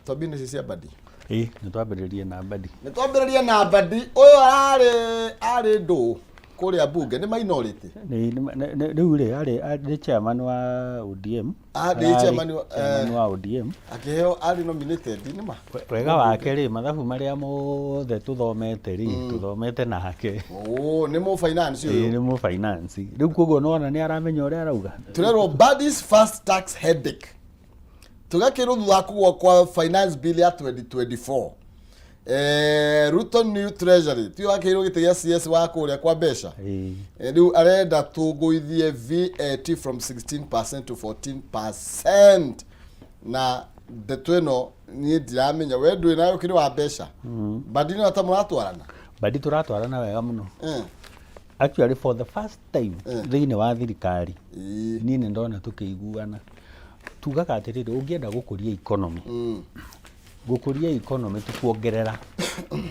Twambie nĩcio cia Mbadi. Ĩĩ, nĩ twambĩrĩrie na Mbadi. Nĩ twambĩrĩrie na Mbadi. Ũyũ arĩ ndũ kũrĩa bunge, nĩ minority. Rĩu rĩ, arĩ chairman wa ODM. Ah, nĩ chairman wa, Chairman wa ODM. Akĩheo arĩ nominated, nĩ ma? Wega wake rĩ, mathabu marĩa mothe tũthomete rĩ, tũthomete nake. Oh, nĩ mũ finance Ĩĩ, ũyũ. nĩ mũ finance. Rĩu koguo nĩwona nĩ aramenya ũrĩa arauga. Tũrerwo Mbadi's first tax headache. Tũgakĩrwo thutha wa kũgũa kwa finance bill ya 2024. Ruto new treasury tiyo akĩirwo gĩtĩ gĩa CS wa kũrĩa kwa mbeca. Ĩĩ. Rĩu arenda tũgũithie VAT from 16% to 14%, na ndeto ĩno niĩ ndiramenya we ndũĩ nayo ũkĩrĩ wa mbeca. Mbadi nĩ ta mũratwarana. Mbadi tũratwarana wega mũno. Actually, for the first time thĩinĩ wa thirikari, niĩ nĩ ndona tũkĩiguana. Tugaga atĩrĩrĩ, ũngĩenda gũkũria economy, gũkũria economy ti kuongerera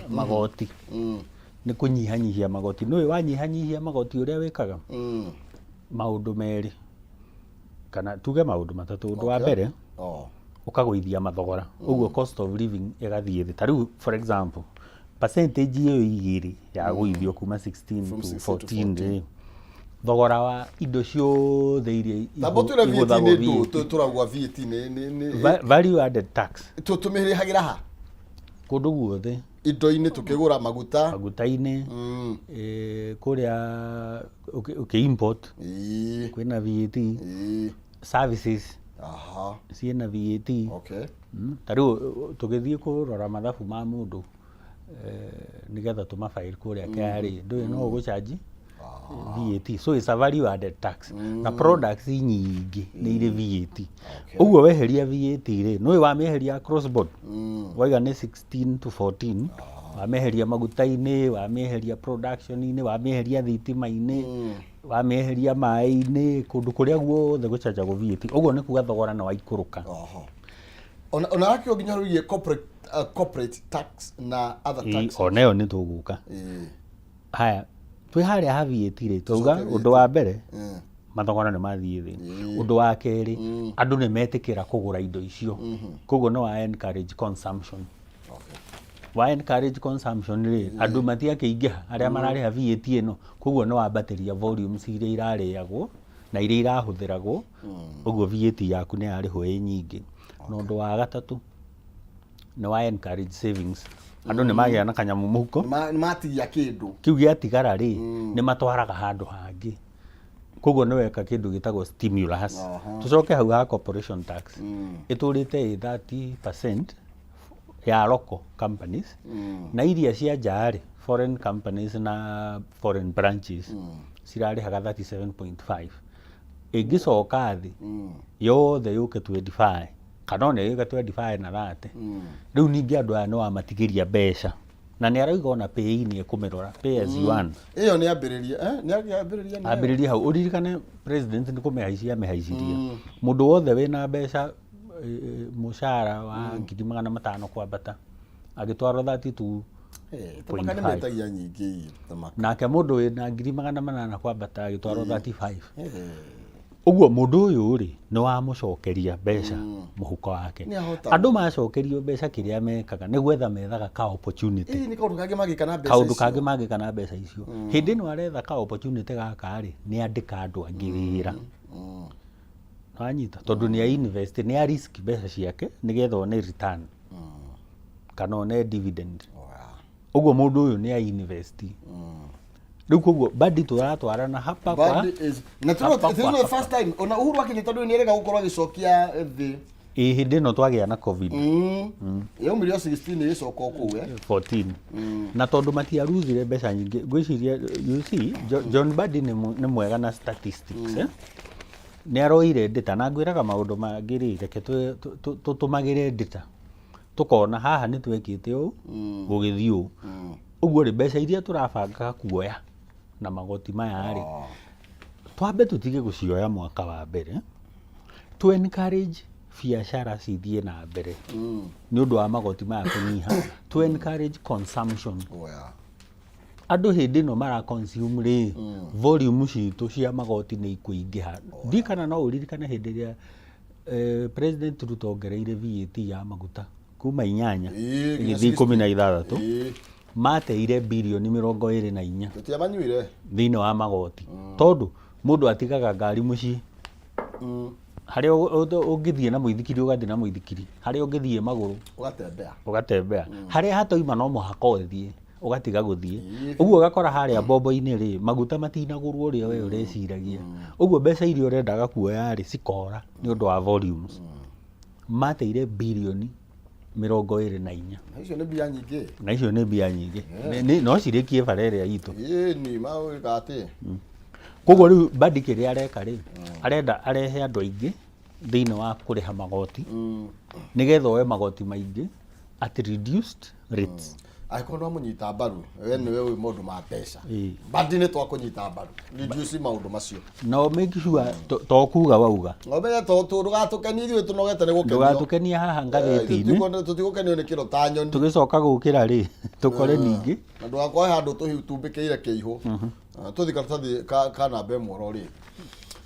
magoti, nĩ kũnyihanyihia magoti. Nĩũĩ wanyihanyihia magoti ũrĩa wĩkaga? Maũndũ merĩ kana tuge maũndũ matatũ. Ũndũ wa mbere, ũkagũithia mathogora, ũguo cost of living ĩgathiĩ thĩ. Ta rĩu, for example, percentage ĩyo 2 ya gũithio kuma 16 From to 16 to 14 rĩ, thogora wa indo ciothe iria Tamba twĩre VAT igũthagwo nĩ ndũ VAT. Tũragua VAT nĩ Value added tax. Tũmĩrĩhagĩra ha? Kũndũ guothe. Indo-inĩ tũkĩgũra maguta. Maguta-inĩ, kũrĩa ũkĩ import, kwĩna VAT. Services ciĩna VAT. Ta rĩu tũgĩthiĩ kũrora mathabu ma mũndũ, nĩgetha tũmabail kũrĩa KRA, ndũĩ no ũgũchanji VAT. So it's a value added tax, na products nyingĩ nĩ irĩ VAT. Ũguo weheria VAT rĩ, nĩũĩ wamĩeheria across board, waiga nĩ 16 to 14, wamĩeheria maguta-inĩ, wamĩeheria production-inĩ, wamĩeheria thitima-inĩ, wamĩeheria maĩ-inĩ, kũndũ kũrĩa guothe gũchanjagwo VAT, ũguo nĩ kuga thogora nĩ waikũrũka. Oho. Ona wakĩo nginya rũigie corporate tax na other taxes. Ona ĩyo nĩ tũgũka. Haya, twĩ harĩa ha VAT rĩ, twauga Tũcoke ũndũ VAT. wa mbere, mathogora nĩ mathiĩ thĩ. Ũndũ wa kerĩ, andũ nĩ metĩkĩra kũgũra indo icio, koguo nĩ wa encourage consumption. Wa encourage consumption rĩ, andũ matiakĩingĩha arĩa mararĩha VAT ĩno, koguo nĩ wambatĩria volumes iria irarĩagwo na iria irahũthĩragwo, ũguo VAT yaku nĩ yarĩhwo ĩ nyingĩ. Na ũndũ wa gatatũ nĩ wa encourage savings. Andũ nĩ magĩa na kanyamũ mũhuko. Nĩ matigia kĩndũ. Kĩu gĩatigara rĩ, nĩ matwaraga handũ hangĩ, koguo nĩ weka kĩndũ gĩtagwo stimulus. Tũcoke hau ha corporation tax, ĩtũrĩte ĩ 30% ya local companies, na iria cia nja rĩ, foreign companies na foreign branches, cirarĩhaga 37.5. Ĩngĩcoka thĩ yothe yũke 25 kana ona ĩgĩũke 25 na 30, rĩu ningĩ andũ aya nĩ wamatigĩria mbeca, na nĩ arauga ona pay nĩ ekũmĩrora, pay as you earn. Ĩyo nĩ ambĩrĩria, nĩ ambĩrĩria nayo. Ambĩrĩrie hau. Ũririkane president nĩ kũmĩhaicia amĩhaicirie. Mũndũ wothe wĩna mbeca, mũcara wa 500,000 kwambata, agĩtwarwo 32. Thamaka nĩ metagia nyingĩ thamaka. Nake mũndũ wĩna 800,000 kwambata agĩtwarwo 35. Ũguo mũndũ ũyũ rĩ, nĩ wamũcokeria mbeca mũhuko wake. Nĩ ahota. Andũ macokerio mbeca, kĩrĩa mekaga nĩ gwetha methaga ka opportunity. Ĩĩ, nĩ kaũndũ kangĩ mangĩka na mbeca Kaũndũ icio. Kangĩ mangĩka na mbeca icio. Hĩndĩ ĩno aretha ka opportunity gaka rĩ, nĩ andĩka andũ angĩ wĩra. Wanyita? Tondũ nĩ a invest, nĩ a risk mbeca ciake nĩgetha one return kana one dividend. Ũguo mũndũ ũyũ nĩ a invest rĩu. Koguo badi tũratwarana hapa kwa Bad is na hapa it is kwa not the hapa. first time ona Uhuru Kenyatta ndũĩ nĩerega gũkorwo agĩcokia thĩ. Ĩ, hĩndĩ ĩno twagĩa na COVID. Yaumirio 16, ĩgĩcoka o kũu. 14, na tondũ matiaruzire mbeca nyingĩ, ngwĩciria, you see, John Mbadi nĩ mwega na statistics, eh? Nĩ aroire data, na ngwĩraga maũndũ mangĩ rĩ, reke tũtũmagĩre data tũkona haha nĩ twekĩte ũũ, gũgĩthiĩ ũũ. Ũguo rĩ, mbeca iria tũrabangaga kuoya na magoti maya rĩ, twambe tũtige gũcioya mwaka wa mbere, to encourage biacara cithiĩ na mbere nĩ ũndũ wa magoti maya kũnyiha, to encourage consumption. Andũ hĩndĩ ĩno mara consume rĩ, volume citũ cia magoti nĩ ikũingĩha. Ndikana no ũririkane hĩndĩ ĩrĩa President Ruto ongereire VAT ya maguta kuma 8 Nginya ĩgĩthiĩ 16. Mateire birioni 24. Tũtiamanyuire. Thĩinĩ wa magoti, tondũ mũndũ atigaga ngari mũciĩ, harĩa ũngĩthiĩ na mũithikiri ũgathiĩ na mũithikiri, harĩa ũngĩthiĩ magũrũ ũgatembea. Ũgatembea. Harĩa hatoima no mũhaka ũthiĩ, ũgatiga gũthiĩ. Ũguo ũgakora harĩa mbombo-inĩ rĩ, maguta matinagũrwo ũrĩa we ũreciragia. Ũguo mbeca iria ũrendaga kuoya rĩ, cikora nĩ ũndũ wa volumes. Mateire birioni 24. Na icio nĩ mbia nyingĩ. Na icio nĩ mbia nyingĩ. No cirĩkie bara ĩrĩa itũ. Ĩĩ, ni magwĩka atĩ Koguo rĩu Mbadi kĩrĩa areka rĩ, arenda arehe andũ aingĩ thĩinĩ wa kũrĩha magoti, nĩgetha oe magoti maingĩ at reduced rates. Angĩkorwo nĩ wamũnyita mbaru, we nĩwe wĩ maũndũ ma mbeca. Mbadi, nĩ twakũnyita mbaru, reduce maũndũ macio. Na make sure to kuga wauga. Ũmenye to ndũgatũkenie, ithuĩ tũnogete nĩ gũkenio. Ndũgatũkenie haha ngathĩti-inĩ. Tũtigũkenio nĩ kĩro ta nyoni. Tũgĩcoka gũkĩra rĩ, tũkore ningĩ Na ndũgakorwo handũ tũtumbĩkĩire kĩihũ. Tũthi karatathi ka namba 1 oro rĩ,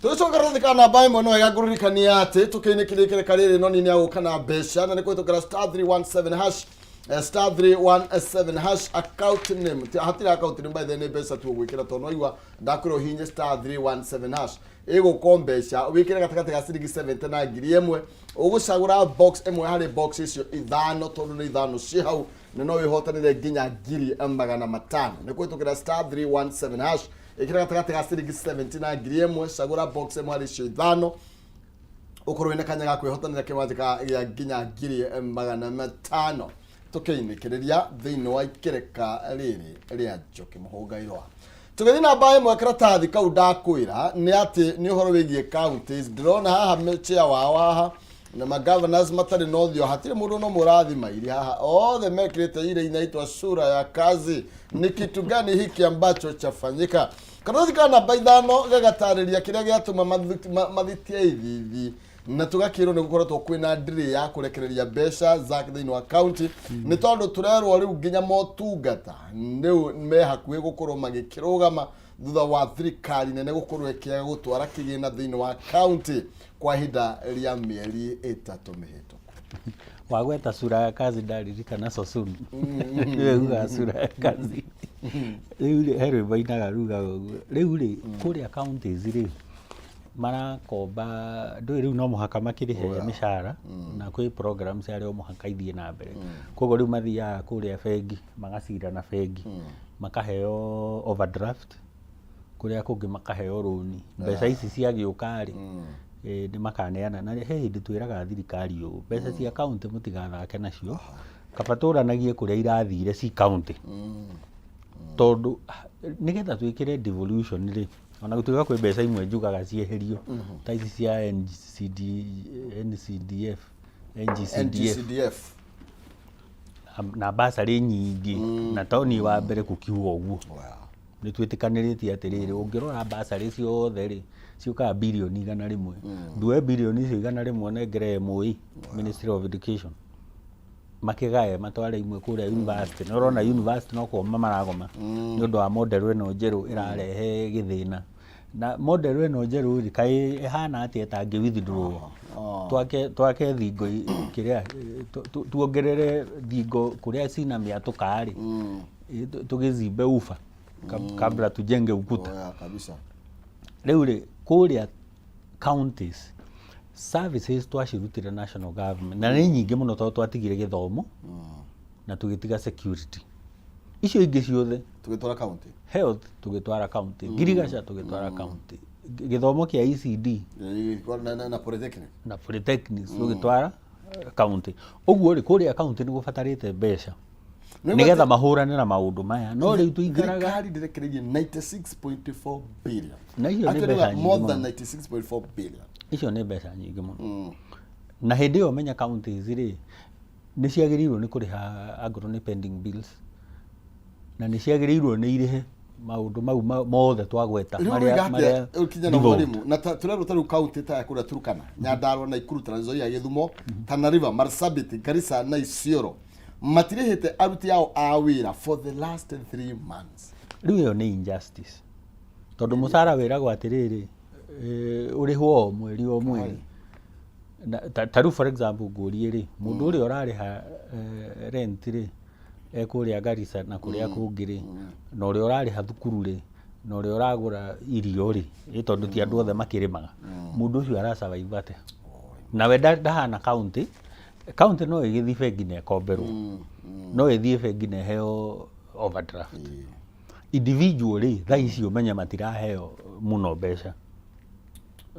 tũgĩcoka karatathi ka namba 1. No wega ngũririkania atĩ tũkĩinĩkĩrĩkĩre karĩrĩ no nini agũka na mbeca, na nĩ kũhĩtũkĩra *317 hash, *317 hash, account name. Hatirĩ account name, by the way, nĩ mbeca tu ũgwĩkĩra, tondũ no igua ndakwĩra ũhinye *317 hash, ĩgũko mbeca wĩkĩre gatagatĩ ga ciringi 70 na 1,000. Ũgũcagũra box ĩmwe harĩ box icio ithano, tondũ nĩ ithano ciĩ hau, na no wĩhotanĩre nginya 500,000. Nĩ kũhĩtũkĩra *317 hash, ĩkĩra gatagatĩ ga ciringi 70 na 1,000, cagũra box ĩmwe harĩ icio ithano, ũkorwo wĩna kanya ga kwĩhotanĩra kĩwanjĩka gĩa nginya 500,000. Tũkĩinĩkĩrĩria thĩinĩ wa ikereka rĩrĩ rĩa Njũkĩ Mũhũngairwa, tũgĩthiĩ namba 1. Karatathi kau ndakwĩra nĩ atĩ nĩ ũhoro wĩgiĩ counties. Ndĩrona haha chair wao haha na magovernors matarĩ na ũthiũ. Hatirĩ mũndũ no mũrathi mairi haha, othe mekĩrĩte ile inaitwa sura ya kazi. Ni kitu gani hiki ambacho chafanyika? Karatathi ka namba 5 gagatarĩria kĩrĩa gĩatũma mathitie ithithi, na tũgakĩrwo nĩ gũkoretwo kwĩna ndĩrĩ ya kũrekereria mbeca za thĩinĩ wa county, nĩ tondũ tũrerwo rĩu nginya motungata rĩu me hakuhĩ gũkorwo magĩkĩrũgama thutha wa thirikari nene gũkorwo ĩkĩaga gũtwara kĩgĩna thĩinĩ wa county kwa ihinda rĩa mĩeri 3 mĩhĩtũku. Wagweta sura ya kazi, ndaririkana Sosun nĩwe ugaga sura ya kazi. Rĩu rĩ, he rwĩmbo ainaga rugaga ũguo. Rĩu rĩ, kũrĩa counties rĩ, marakomba ndũĩ, rĩu no mũhaka makĩrĩhe mĩcara, na kwĩ programs arĩa o mũhaka ithiĩ na mbere. Koguo rĩu mathiaga kũrĩa bengi, magacira na bengi, makaheo overdraft, kũrĩa kũngĩ makaheo rũni. Mbeca ici ciagĩũka rĩ, nĩ makaneana. Na he hĩndĩ twĩraga thirikari ũũ, mbeca cia county mũtigathake nacio, kaba tũranagie kũrĩa irathire ci county, tondũ nĩgetha twĩkĩre devolution rĩ, Ona gũtuĩka kwĩ mbeca imwe njugaga cieherio ta ici cia NCD, NCDF, NGCDF. NGCDF. Na basarĩ nyingĩ, na to niĩ wa mbere kũkiuga ũguo. Wow. Nĩ twĩtĩkanĩrĩtie atĩrĩrĩ, ũngĩrora basarĩ ciothe rĩ, ciũkaga birioni 100. Nduoe birioni icio 100 nengere MOE, Ministry of Education, makĩgae matware imwe kũrĩa university. Nĩ ũrona university no kũgoma maragoma nĩ ũndũ wa model ĩno njerũ ĩrarehe gĩthĩna. Na model ĩno njerũ rĩ, kaĩ ĩhana atĩa ĩtangĩ withdraw? Twake thingo kĩrĩa, tuongerere thingo kũrĩa cina mĩatũka rĩ, tũgĩzimbe ufa kabla tujenge ukuta. Oh, yeah, kabisa. Rĩu rĩ, kũrĩa counties services twacirutire national government na nĩ nyingĩ mũno, tondũ twatigire gĩthomo na tũgĩtiga security, icio ingĩ ciothe tũgĩtwara county. Health tũgĩtwara county, ngirigaca tũgĩtwara county, gĩthomo kĩa ECD Na polytechnic. Na polytechnics tũgĩtwara county. Ũguo rĩ, kũrĩa county nĩ gũbatarĩte mbeca nĩgetha mahũrane na maũndũ maya, no rĩu tũikaraga Thirikari ndĩrekereirie 96.4 billion. Na icio nĩ Actually, mbeca nyingĩ more mũno. than 96.4 billion. Icio nĩ mbeca nyingĩ mũno, na hĩndĩ ĩyo menya counties rĩ, nĩ ciagĩrĩirwo nĩ kũrĩha angorwo nĩ pending bills, na nĩ ciagĩrĩirwo nĩ irĩhe maũndũ mau mothe twagweta Rĩu marĩa ũiga marĩa atĩa ũkinya na devolved. mwarimu na tũrerwo ta rĩu county ta ya kũrĩa Turkana, Nyandarua, Nakuru, Trans Nzoia, Gĩthumo, Tana River, Marsabit, Garissa na Isiolo matirĩhĩte aruti ao a wĩra for the last 3 months. Rĩu ĩyo nĩ injustice, tondũ mũcara wĩragwo atĩrĩrĩ, ũrĩhwo o mweri o mweri. Na ta rĩu for example ngũrie rĩ, mũndũ ũrĩa ũrarĩha rent rĩ, ekũrĩa Garissa na kũrĩa kũngĩ rĩ, na ũrĩa ũrarĩha thukuru rĩ, na ũrĩa ũragũra irio rĩ, ĩ tondũ ti andũ othe makĩrĩmaga, mũndũ ũcio ara survive atĩa? Nawe ndahana county. County no ĩgĩthiĩ bengi na ĩkomberwo, no ĩthiĩ bengi na ĩheo overdraft. Individual rĩ, thaa ici ũmenye matiraheo mũno mbeca,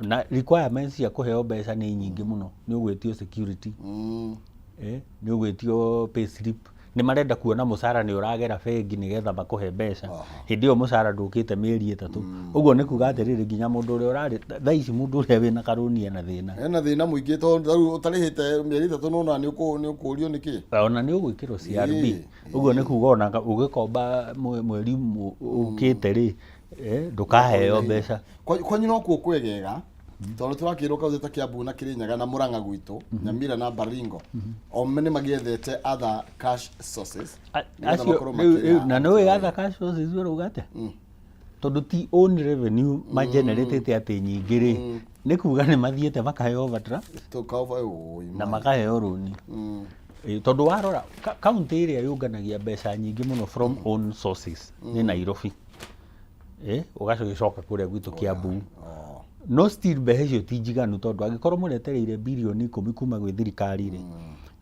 na requirements cia kũheo mbeca nĩ nyingĩ mũno. Nĩ ũgwĩtio security, nĩ ũgwĩtio payslip, nĩ marenda kuona mũcara nĩ ũragera bengi nĩgetha makũhe mbeca. Hĩndĩ ĩyo mũcara ndũkĩte mĩeri 3. Ũguo nĩ kuga atĩrĩrĩ, nginya mũndũ ũrĩa ũrarĩ thaa ici, mũndũ ũrĩa wĩna karũni ena thĩna. Ena thĩna mũingĩ, tondũ rĩu ũtarĩhĩte mĩeri 3 nona nĩ ũkũrio nĩkĩ. Ona nĩ ũgwĩkĩrwo CRB. Ũguo nĩ kuga ona ũgĩkomba mweri ũkĩte rĩ, ndũkaheo mbeca. Kwanyu no kuo kwegega, tondũ tũrakĩrwo kaunti ta Kiambu na Kirinyaga na Murang'a gwitũ, Nyamira na Baringo, o nĩ magĩethete other cash sources nĩgetha acio makorwo rĩu makĩrĩha na nĩ ũĩ other cash sources ũrauga atĩa? Tondũ ti own revenue mageneratĩte atĩ nyingĩ rĩ, nĩ kuga nĩ mathiĩte makaheo overdraft Tũkaova ũĩ. Na makaheo rũni. Tondũ warora kaunti ĩrĩa yũnganagia mbeca nyingĩ mũno from own sources nĩ Nairobi, ũgagĩcoka kũrĩa gwitũ Kiambu, no still mbeca icio ti njiganu, tondũ angĩkorwo mũretereire birioni 10 kuma gwĩ thirikari rĩ,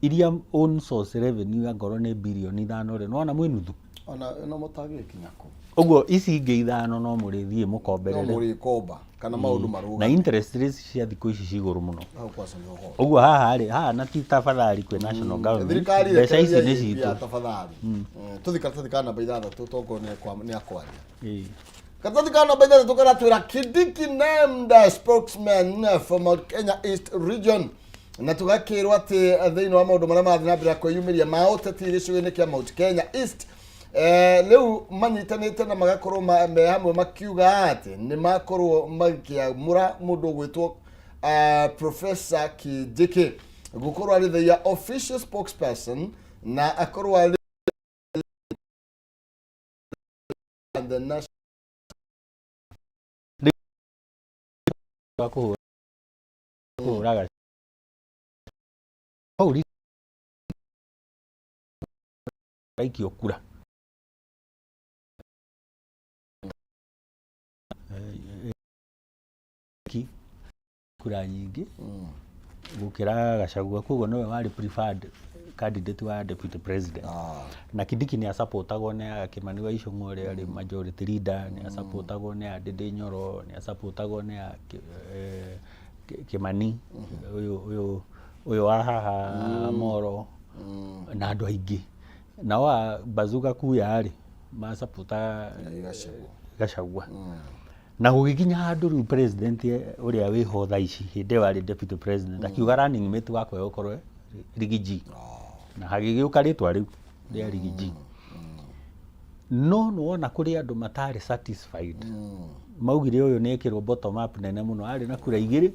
iria own source revenue angorwo nĩ birioni 5 rĩ, nĩwona mwĩ nuthu. Ona no mũtagĩkinya kũ. Ũguo ici ingĩ ithano no mũrĩthiĩ No mũkomberere. Mũrĩkomba kana maũndũ Na marũgame. Interest rates cia thikũ ici ci igũrũ mũno. Hau kwaca nĩ ũhoro. Ũguo haha rĩ, haha na ti tafadhali kwĩ national government, Thirikari mbeca ici nĩ rekereria citũ. Tafadhali. Tũthi karatathi ka namba 6, tokorwo nĩ akwaria. Karatathi ka namba 6 karatwĩra Kindiki named spokesman for Mount Kenya East Region, na tũgakĩrwo atĩ thĩinĩ wa maũndũ marĩa marathiĩ na mbere ya kwĩyumĩria ma ũteti gĩcigo-inĩ kĩa Mount Kenya East, rĩu manyitanĩte na magakorwo me hamwe makiuga atĩ nĩ makorwo makĩamũra mũndũ ũgwĩtwo Professor Kindiki gũkorwo arĩ the official spokesperson na akorwo arĩ the national Wa kũhũraga hau aikio kura. Kura nyingĩ gũkĩra Gachagua, koguo nĩwe warĩ preferred candidate wa deputy president. Na Kindiki nĩ asupportagwo nĩ a Kimani wa Ichung'wa ũrĩa arĩ majority leader, nĩ asupportagwo nĩ a Ndindi Nyoro, nĩ asupportagwo nĩ a Kimani ũyũ wa haha Moro na andũ aingĩ. Nao a Bazuka Kuya rĩ, masupportaga Gachagua. Gachagua. Na gũgĩkinya handũ rĩu president ũrĩa wĩho thaa ici, hĩndĩ ĩyo arĩ deputy president, akiuga running mate wakwa egũkorwo Riggy G. Na hagĩgĩũka rĩtwa rĩu rĩa Riggy G. No nĩwona kũrĩ andũ matarĩ satisfied. Maugire ũyũ nĩ ekĩrwo bottom up nene mũno, arĩ na kura 2,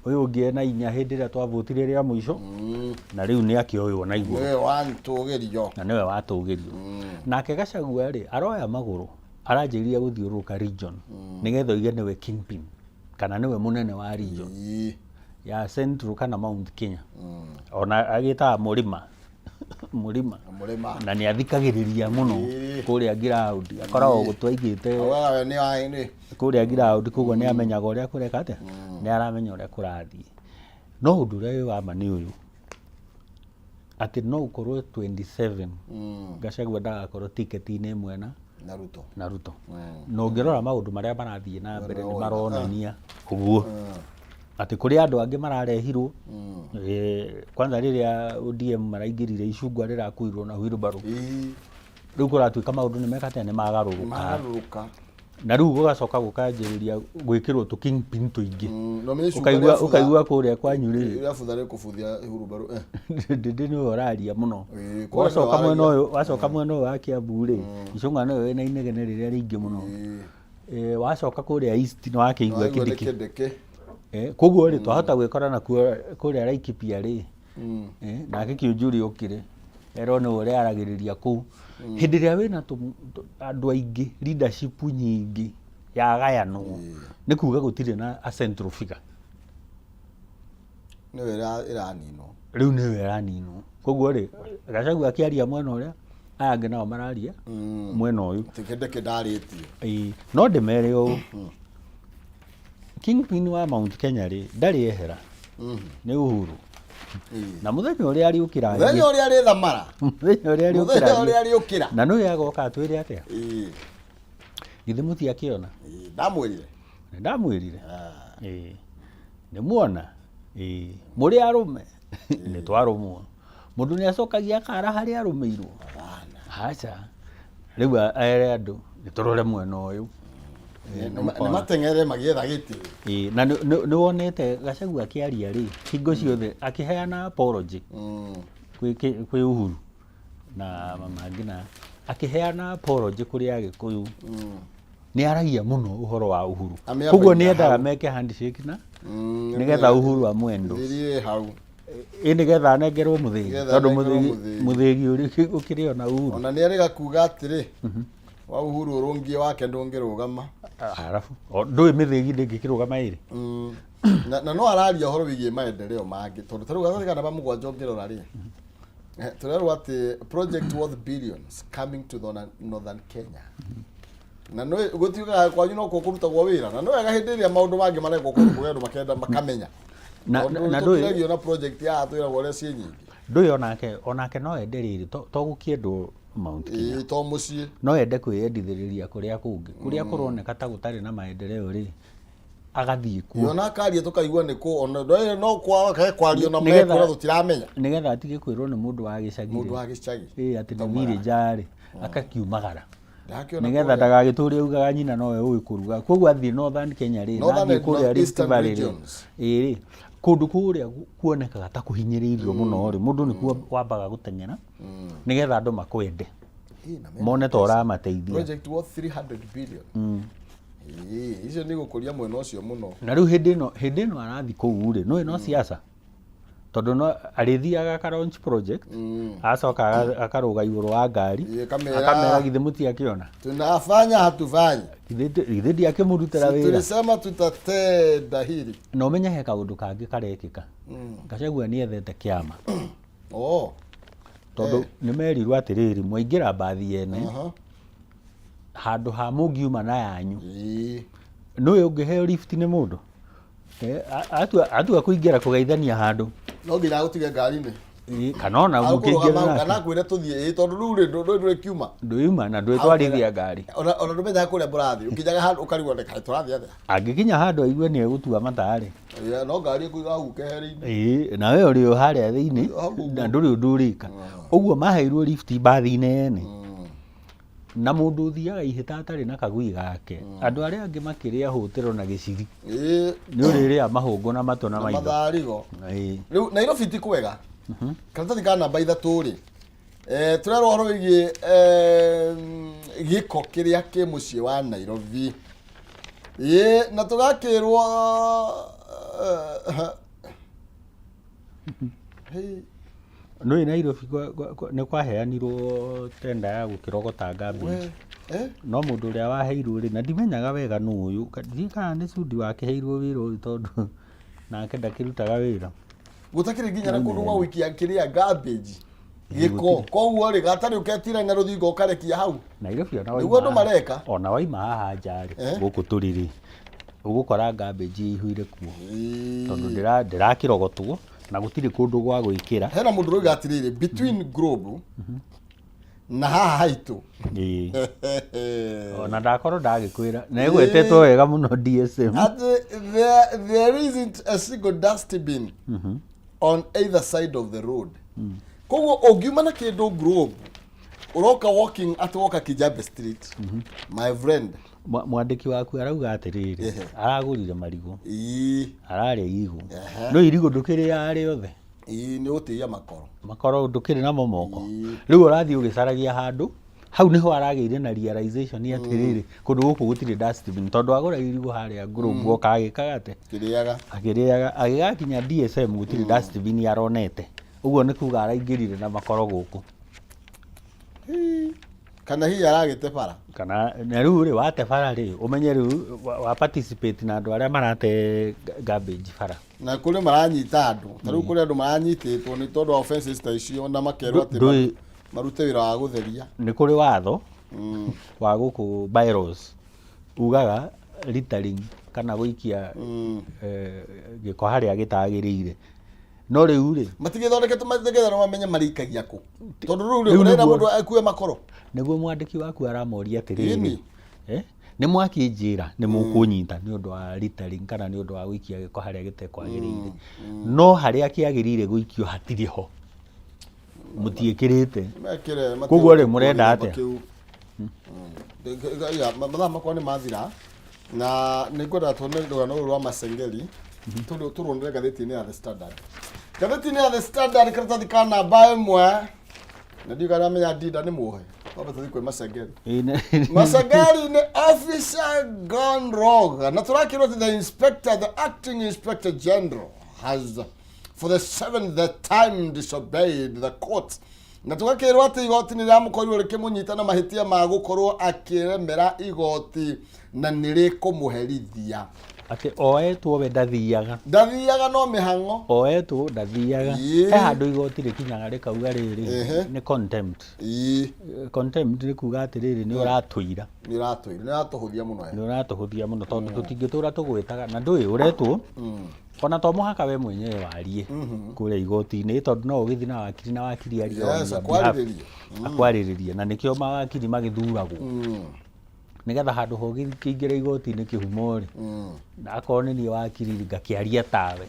ũyũ ũngĩ ena 4 hĩndĩ ĩrĩa twavotire rĩa mũico, na rĩu nĩ akĩoywo na igũrũ. Nĩwe wantũgĩrio. Na nĩwe watũgĩrio. Nake Gachagua rĩ, aroya magũrũ, aranjĩrĩria gũthiũrũrũka region, nĩgetha oige nĩwe kingpin, kana nĩwe mũnene wa region ya Central kana Mount Kenya. Ona agĩtaga mũrĩma. Mũrĩma. Mũrĩma. Na nĩ athikagĩrĩria mũno kũrĩa ground, akoragwo gũtũ aigĩte Augaga we nĩ wa nĩ. kũrĩa ground, koguo nĩ amenyaga ũrĩa kũreka atĩa, nĩ aramenya ũrĩa kũrathiĩ. No ũndũ ũrĩa wĩ wa ma nĩ ũyũ, atĩ no ũkorwo 27 Gachagua ndagakorwo tiketi-inĩ ĩmwe na Na Ruto. Na Ruto. Na ũngĩrora maũndũ marĩa marathiĩ na mbere nĩ maronania ũguo, atĩ kũrĩ andũ angĩ mararehirwo. Kwanza rĩrĩa ODM maraingĩrire, icungwa rĩrakuirwo na wheelbarrow. Rĩu kũratuĩka maũndũ nĩ meka atĩa, nĩ magarũrũka. Magarũrũka. Na rĩu gũgacoka gũkanjĩrĩria gwĩkĩrwo tũ kingpin tũingĩ. Na ũmenye icungwa Ũkaigua rĩa butha- ũkaigua kũrĩa kwanyu rĩ, rĩa butha rĩkũbuthia hurumbarũ. Ndĩndĩ nĩwe ũraria mũno. Ĩĩ, kũrĩa Wacoka nĩwe mwena waragia. ũyũ, wacoka mwena ũyũ wa Kiambu rĩ, Icũng'wa nĩwe wĩna inegene rĩrĩa rĩingĩ mũno. Wacoka kũrĩa East nĩ wakĩigua Waigua nĩ Kindiki. Kindiki. Koguo rĩ, twahota gwĩkora nakuo kũrĩa Laikipia rĩ, nake Kiunjuri okire erwo nĩwe ũrĩa aragĩrĩria kũu. Hĩndĩ ĩrĩa wĩna andũ aingĩ, leadership nyingĩ yagayanwo, nĩ kuga gũtirĩ na a central figure. Nĩwe ĩraninwo. Rĩu nĩwe ĩraninwo. Koguo rĩ, Gachagua akĩaria mwena ũrĩa, aya angĩ nao mararia mwena ũyũ. Atĩ Kindiki ndarĩtie. Ĩĩ, no ndĩmere ũũ, kingpin wa Mount Kenya rĩ, ndarĩ ehera, nĩ Uhuru. Na mũthenya ũrĩa arĩũkĩra, Mũthenya ũrĩa arĩthamara. Mũthenya ũrĩa Mũthenya arĩũkĩra ũrĩa arĩũkĩra. Na nĩwe agoka atwĩre atĩa? Githĩ mũtiakĩona? Ĩĩ, ndamwĩrire. Nĩ ndamwĩrire. Ĩĩ. Nĩ muona? Ĩĩ. Mũrĩ arũme? Nĩ twarũmwo. Mũndũ nĩ acokagia kara harĩa arũmĩirwo? Aca. Rĩu ere andũ nĩ tũrore mwena ũyũ. Nĩ mateng'ere magĩetha gĩtĩ. Ĩĩ, na nĩ wonete Gachagua akĩaria rĩ, hingo ciothe akĩheana apology kwĩ Uhuru na mama ngina, akĩheana apology kũrĩ Agĩkũyũ, nĩ aragia mũno ũhoro wa Uhuru. Amĩambagia Koguo nĩ endaga hau. meke handshake na nĩgetha Uhuru amwendo. Thiri ĩ hau. Ĩ, nĩgetha anengerwo mũthĩgi. Nĩgetha Tondũ anengerwo mũthĩgi mũthĩgi. Mũthĩgi ũrĩ ũkĩrĩ ona Uhuru. Ona nĩ arĩga kuga atĩrĩ, wa Uhuru ũrũngie wake ndũngĩrũgama. Arabu ndũĩ mĩthĩgi ndĩngĩkĩrũgama ĩrĩ. Na no araria ũhoro wĩgiĩ maendeleo mangĩ, tondũ ta rĩu gatagatĩ ka namba 7 ũngĩrora rĩ, tũrerwo atĩ project worth billions coming to the northern Kenya. Na nĩ gũtuĩkaga kwanyu no kuo kũrutagwo wĩra, na nĩ wega hĩndĩ ĩrĩa maũndũ mangĩ marekwo kũndũ kũrĩa andũ makenda makamenya. Na Tondũ ndũĩ tũtiragio na project ya twĩragwo ũrĩa ciĩ nyingĩ. Ndũĩ onake no ende rĩrĩ, to gũkĩendwo Mount Kenya. Ĩĩ, to mũciĩ. No ende kwĩyendithĩrĩria kũrĩa kũngĩ, kũrĩa kũroneka ta gũtarĩ na maendeleo rĩ, agathiĩ kuo. Ona akaria tũkaigua nĩ kũ ona ndũĩ no kwa he kwario na mekũra tũtiramenya. Nĩgetha atige kwĩrwo nĩ mũndũ wa gĩcagi Mũndũ rĩ. wa gĩcagi. Ĩĩ, atĩ nĩ villager rĩ, akakiumagara. Ndakĩona Nĩgetha kũrĩa. ndagagĩtũre augaga nyina nowe ũĩ kũruga. Koguo athiĩ Northern Kenya rĩ, na Northern athiĩ and kũrĩa Rift Northeastern Valley rĩ, regions. ĩĩ rĩ, kũndũ kũrĩa kuonekaga ta kũhinyĩrĩirio mũno rĩ, mũndũ nĩkuo wambaga gũteng'era nĩgetha andũ makwende, Ĩĩ, na mena mone ta ũramateithia. Project worth 300 billion. Ĩĩ, icio nĩ gũkũria mwena ũcio mũno. Na rĩu hĩndĩ ĩno arathiĩ kũu rĩ, nĩũĩ no siasa, tondũ no arĩthiaga aka launch project, acoka akarũga igũrũ wa ngari. Ĩĩ, akamera. Akamera, githĩ mũtiakĩona? Tunafanya hatufanyi. Githĩ ndiakĩmũrutĩra Si wĩra? tulisema tutatenda hili. Na ũmenye he kaũndũ kangĩ karekĩka. Gachagua nĩ ethete kĩama. Tondũ nĩ merirwo atĩrĩrĩ, mwaingĩra mbathi ene, handũ ha mũngiuma na yanyu, nĩũĩ ũngĩheo lift nĩ mũndũ, atua kũingĩra kũgeithania handũ, No nginya agũtige ngari-inĩ. Ĩĩ, kana ona Agũkũrũgama mũngĩingĩra hau, nake. kana akwĩre tũthiĩ, ĩĩ, tondũ rĩu rĩ, ndũrĩ kiuma. Ndũyuma na ndwĩtwarithia ngari. Ona ndũmenyaga kũrĩa mũrathiĩ. Ũkinyaga handũ ũkarigwo nĩ kaĩ tũrathiĩ atĩa. Angĩkinya handũ aigue nĩ egũtua matarĩ. Ĩĩ, no ngari ĩkũiga hau keheri-inĩ. Ĩĩ, na we ũrĩ o harĩa thĩinĩ Hau ũguo. na ndũrĩ ũndũ ũrĩka. Ũguo maheirwo lift mbathi-inĩ ene. Na mũndũ ũthiaga ihĩta atarĩ na kagui gake, andũ arĩa angĩ makĩrĩa hũtĩro na gĩciri, nĩ ũrĩrĩa mahũngũ na matũ na maitho. Matharigo. Ĩĩ. Rĩu Nairobi ti kwega. Karatathi ka namba 3 rĩ, tũrerwo ũhoro wĩgiĩ gĩko kĩrĩa kĩ mũciĩ wa Nairobi. Ĩĩ, na tũgakĩrwo hey. Nĩũĩ Nairobi nĩ kwaheanirwo tenda ya gũkĩrogota garbage. We, eh? No mũndũ ũrĩa waheirwo rĩ, na ndimenyaga wega nũ ũyũ, ndiũĩ kana nĩ Sudi wakĩheirwo wĩra ũyũ tondũ nake ndakĩrutaga wĩra. Gũtakĩrĩ nginya na kũndũ gwa gũikia kĩrĩa garbage gĩko, koguo rĩ, gatarĩ ũketira na rũthingo ũkarekia hau. Nairobi ona Nĩguo waima andũ mareka. Ona waima haha nja rĩ, gũkũ tũrĩ rĩ, ũgũkora garbage ĩihũire kuo. Tondũ ndĩrakĩrogotwo na gũtirĩ kũndũ gwa gwĩkĩra. Hena mũndũ ũroiga atĩrĩrĩ, between Globe na haha haitũ. Ĩĩ. Ona ndakorwo ndagĩkwĩra na ĩgwetetwo wega mũno DSM. Atĩ there isn't a single dustbin on either side of the road. Koguo ũngiuma na kĩndũ Globe ũroka walking atĩ woka Kijabe Street, my friend. Mwandĩki waku arauga atĩrĩrĩ, aragũrire marigũ, ararĩa irigũ. No irigũ ndũkĩrĩaga rĩothe. Ĩĩ, nĩ ũgũtĩia makoro. Makoro ndũkĩrĩ namo moko. Rĩu ũrathiĩ ũgĩcaragia handũ, hau nĩho aragĩire na realization atĩrĩrĩ, kũndũ gũkũ gũtirĩ dustbin, tondũ agũra irigũ harĩa Globe oka agĩkaga atĩ? Kĩrĩaga. Akĩrĩaga, agĩgakinya DSM gũtirĩ dustbin aronete. Ũguo nĩ kuga araingĩrire na makoro gũkũ. Kana hihi aragĩte bara. Kana na rĩu rĩ, wate bara rĩ, ũmenye rĩu wa participate na andũ arĩa marate garbage bara. Na kũrĩ maranyita andũ. Ta rĩu kũrĩ andũ maranyitĩtwo nĩ tondũ wa offenses ta icio na makerwo atĩ marute wĩra wa gũtheria. Nĩ kũrĩ watho wa gũkũ bylaws ugaga littering kana gũikia gĩko harĩa gĩtagĩrĩire. No rĩu rĩ, matigĩthondeketwo nĩgetha mamenye marĩikagia kũ. Tondũ rĩu rĩ, Rĩu ũrera nĩguo mũndũ akue makoro. Nĩguo mwandĩki waku aramoria atĩrĩrĩ, Ĩni. Nĩ mwakĩnjĩra nĩ mũkũnyita nĩ ũndũ wa littering kana nĩ ũndũ wa gũikia gĩko harĩa gĩtekwagĩrĩire. No harĩa kĩagĩrĩire gũikio hatirĩ ho. Mũtiĩkĩrĩte. Mekĩre, matige Koguo rĩ, mũrenda gũkũrĩra atĩa? kĩu. Mathaa makwa nĩ mathira na nĩ ngwenda tuone rũgano rũrũ rwa Masengeli tũruonere ngathĩti-inĩ ya The Standard. Ngathĩti-inĩ ya The Standard karatathi ka namba 1, na ndiũĩ kana amenya Ndinda nĩ muohe. Twambe tũthiĩ kwĩ Masengeli. Masengeli nĩ officer gone wrong. Na tũrakĩrwo atĩ the inspector, the acting inspector general has for the 7th time disobeyed the court. Na tũgakĩrwo atĩ igoti nĩ rĩramũkorirwo rĩkĩmũnyita na mahĩtia ma gũkorwo akĩremera igoti na nĩ rĩkũmũherithia. Atĩ oetwo we ndathiaga. Ndathiaga no mĩhang'o. Oetwo ndathiaga. He handũ igoti rĩkinyaga rĩkauga rĩrĩ, nĩ contempt. Contempt nĩ kuga atĩrĩrĩ, nĩ ũratũira. Nĩ ũratũira, nĩ ũratũhũthia mũno. Nĩ ũratũhũthia mũno tondũ tũtingĩtũra tũgwĩtaga na ndũĩ ũretwo. Ona to mũhaka we mwenyewe warie kũrĩa igoti-inĩ tondũ no ũgĩthiĩ na wakiri na wakiri arie on Yes, your behalf. akwarĩrĩrie. Akwarĩrĩrie na nĩkĩo mawakiri magĩthuragwo. Nĩgetha handũ ha ũgĩkĩingĩra igoti-inĩ kĩhumo rĩ, na akorwo nĩ niĩ wakiri rĩ, ngakĩaria tawe,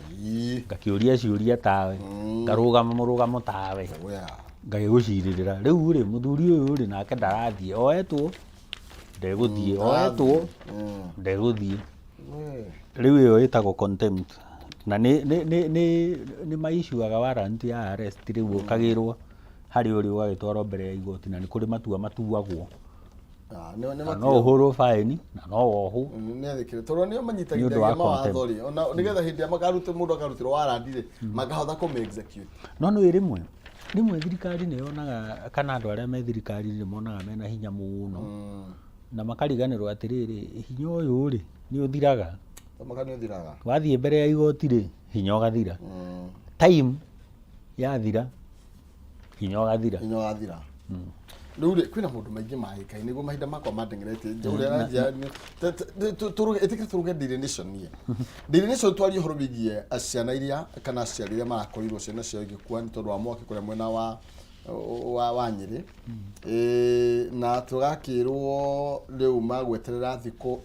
ngakĩũria ciũria tawe, ngarũgama mũrũgamo tawe, ngagĩgũcirĩrĩra. Rĩu rĩ, mũthuri ũyũ rĩ, nake ndarathiĩ, oetwo, ndegũthiĩ, oetwo, ndegũthiĩ. Rĩu ĩyo ĩtagwo contempt. Na nĩ maissuaga warrant ya arrest rĩu ũkagĩrwo harĩa ũrĩ ũgagĩtwarwo mbere ya igoti na nĩ kũrĩ matua matuagwo. Nĩ Na matua. no ũhũrwo fine na no wohwo. Nĩ athĩkĩre tondũ nĩo Nĩ ũndũ manyitagithia wa mawatho contempt. rĩ, ona nĩgetha hĩndĩ ĩrĩa makarutwo mũndũ akarutĩrwo warrant rĩ, makahota kũmĩ execute. No nĩ rĩmwe thirikari nĩ yonaga kana andũ arĩa me thirikari nĩ monaga mena hinya mũno na makariganĩrwo atĩrĩrĩ, hinya ũyũ rĩ nĩ ũthiraga. Maka nĩ ũthiraga. Wathiĩ mbere ya igoti rĩ, hinya ũgathira. Time yathira, hinya ũgathira. Hinya ũgathira. Rĩu rĩ, kwĩna maũndũ maingĩ mahĩkaine, nĩguo mahinda makwa mandengeretie. Ũrĩa aranjia nĩ- ĩtĩkĩra tũruge Daily Nation niĩ. Daily Nation twarie ũhoro wĩgiĩ ciana iria kana aciari arĩa marakorirwo ciana ciao igĩkua nĩ tondũ wa mwaki kũrĩa mwena wa Nyĩrĩ. Na tũgakĩrwo rĩu magweterera thikũ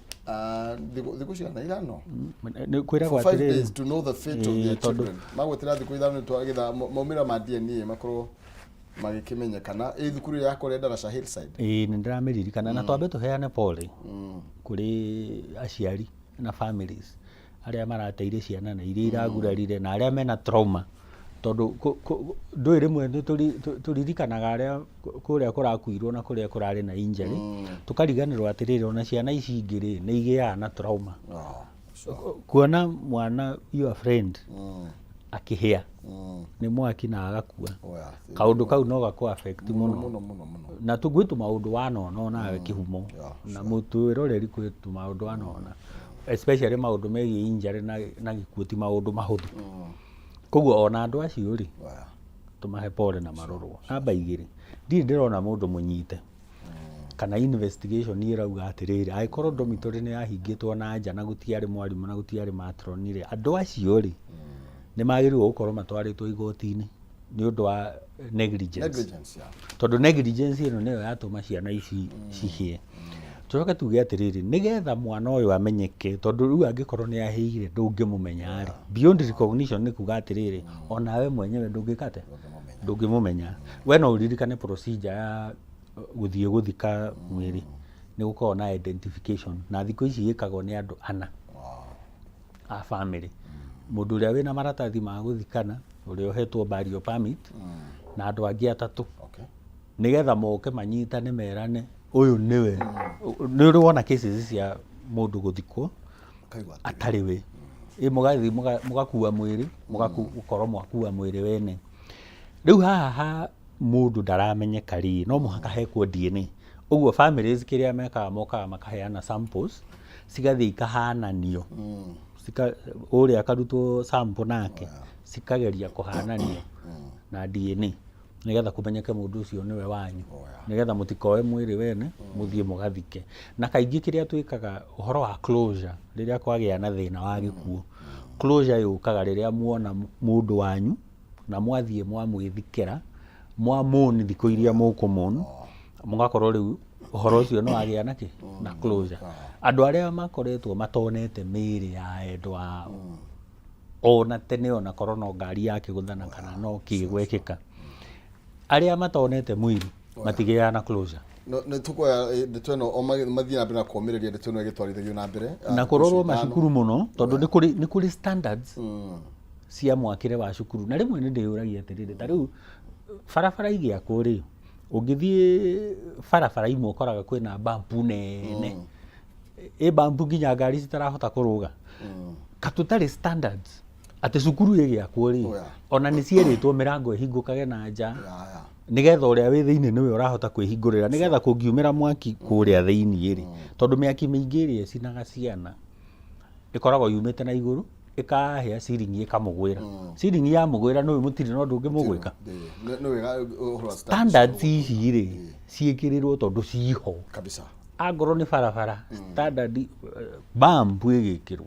cigana? Ithano? Nĩ kwĩragwo For 5 atĩrĩrĩ, days to know the fate of their tondũ children. Magweterera thikũ ithano nĩ twagetha maumĩrĩra ma DNA makorwo Magĩkĩmenyekana ĩ thukuru ĩrĩa ya kũrĩa Ndaraca Hillside. Ĩĩ, nĩ ndĩramĩririkana. Na twambe tũheane pole kũrĩ aciari na families arĩa marateire ciana na iria iragurarire na arĩa mena trauma, tondũ ndũĩ rĩmwe nĩ tũririkanaga arĩa kũrĩa kũrakuirwo na kũrĩa kũrarĩ na injury, tũkariganĩrwo atĩrĩrĩ, ona ciana ici ingĩ rĩ, nĩ igĩaga na trauma. Oh, sure. Kuona mwana, your friend, akĩhĩa nĩ mwaki na agakua, Oh, yeah. kaũndũ kau no gakũ affect mũno. Mũno mũno mũno. Na gwĩ tũmaũndũ wanona onawe kĩhumo na mũtwĩroreri, gwĩ tũmaũndũ wanona, especially maũndũ megiĩ injury na gĩkuũ ti maũndũ mahũthũ. Koguo ona andũ acio rĩ, Oh, yeah. tũmahe pole na marorwo. Namba igĩrĩ, ndirĩ ndĩrona mũndũ mũnyite kana investigation ĩrauga atĩrĩrĩ, angĩkorwo dormitory nĩ yahingĩtwo na nja na gũtiarĩ mwarimũ na gũtiarĩ matron rĩ, andũ acio rĩ, nĩ magĩrĩirwo gũkorwo matwarĩtwo igoti-inĩ nĩ ũndũ wa negligence. Negligence, yeah. Tondũ negligence ĩno nĩyo yatũma ciana ici cihĩe. Tũcoke tuge atĩrĩrĩ, nĩgetha mwana ũyũ amenyeke, tondũ rĩu angĩkorwo nĩ ahĩire ndũngĩmũmenya rĩ, beyond recognition nĩ kuga atĩrĩrĩ, onawe mwenyewe ndũngĩka atĩa? Ndũngĩmũmenya. We no ũririkane procedure ya gũthiĩ gũthika mwĩrĩ, nĩ gũkoragwo na identification, na thikũ ici ĩkagwo nĩ andũ ana a family, mũndũ ũrĩa wĩna maratathi ma gũthikana, ũrĩa ũhetwo burial permit, na andũ angĩ atatũ, nĩgetha moke manyitane merane ũyũ nĩwe. Nĩ ũrĩ wona cases cia mũndũ gũthikwo Kaigua atĩ atarĩ we? Ĩ mũgathiĩ mũgakua mwĩrĩ, mũgakorwo mwakua mwĩrĩ wene. Rĩu haha ha mũndũ ndaramenyeka rĩ, no mũhaka hekwo DNA. Ũguo families kĩrĩa mekaga, mokaga makaheana samples, cigathiĩ ikahananio. Ũrĩa akarutwo sample nake cikageria kũhananio na DNA nĩgetha kũmenyeke mũndũ ũcio nĩwe wanyu, nĩgetha mũtikoe mwĩrĩ wene mũthiĩ mũgathike. Na kaingĩ kĩrĩa twĩkaga ũhoro wa closure, rĩrĩa kwagĩa na thĩna wa gĩkuũ, closure yũkaga rĩrĩa muona mũndũ wanyu na mwathiĩ mwamwĩthikĩra, mwamũni thikũ iria mũkũmũni, mũgakorwo rĩu ũhoro ũcio nĩ wagĩa na kĩ na closure. Andũ arĩa makoretwo matonete mĩĩrĩ ya endwa ao ona tene, ona korwo no ngari yakĩgũthana kana no kĩ gwekĩka, arĩa matonete mwĩrĩ matigĩaga na closure. Nĩ tũkuoya ndeto ĩno o mathiĩ na mbere na kũũmĩrĩria ndeto ĩno ĩgĩtwarithagio na mbere. Na thikũ kũrorwo icio ithano. Macukuru mũno, tondũ nĩ kũrĩ standards cia mwakĩre wa cukuru. Na rĩmwe nĩ ndĩyũragia atĩrĩrĩ, ta rĩu barabara igĩakwo rĩ, ũngĩthiĩ barabara imwe ũkoraga kwĩna bump nene, ĩ bump nginya ngari citarahota kũrũga. Katũtarĩ standards atĩ cukuru ĩgĩakwo rĩ, Oh, yeah. ona nĩ cierĩtwo mĩrango ĩhingũkage na nja, nĩgetha ũrĩa wĩ thĩinĩ nĩwe ũrahota kwĩhingũrĩra, nĩgetha kũngiumĩra mwaki kũrĩa thĩinĩ rĩ, tondũ mĩaki mĩingĩ ĩrĩa ĩcinaga ciana ĩkoragwo yumĩte na igũrũ, ĩkahĩa ciringi, ĩkamũgwĩra. Ciringi yamũgwĩra, nĩũĩ mũtirĩ na ũndũ ũngĩmũgwĩka. Nĩ wega ũhoro wa standards ici rĩ, ciĩkĩrĩrwo tondũ ciho. Kabisa. Angorwo nĩ barabara, standard bump ĩgĩkĩrwo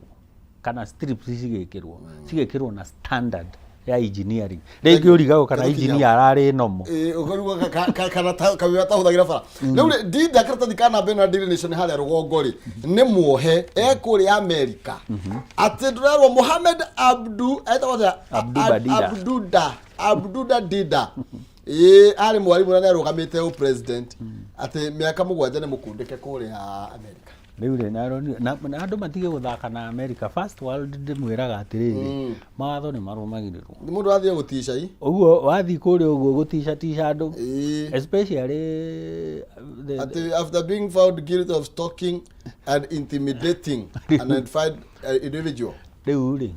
kana strips cigĩkĩrwo na standard ya engineering. Rĩngĩ ũrigagwo kana Tũkinya- engineer ararĩ nomo. Ĩĩ, ũkaigua kana kawĩra atahũthagĩra bara. Rĩu rĩ, Ndinda, karatathi ka namba ĩno ya Daily Nation harĩa rũgongo rĩ, nĩ muohe e kũrĩa Amerika, atĩ ndũrerwo Mohamed Abdu etagwo atĩa? Abduba Dida. Abduda Abduda Dida, ĩĩ, arĩ mwarimũ na nĩarũgamĩte ũ president, atĩ mĩaka 7 nĩ mũkundĩke kũrĩa Amerika. Rĩu rĩ, na andũ matige gũthaka na America. First world, ndĩmwĩraga atĩrĩrĩ, mawatho nĩ marũmagĩrĩrwo. Nĩ mũndũ athiĩ gũtica i. Ũguo wathiĩ kũrĩa ũguo gũtica tica andũ, especially Atĩ after being found guilty of stalking and intimidating an identified individual. Rĩu rĩ,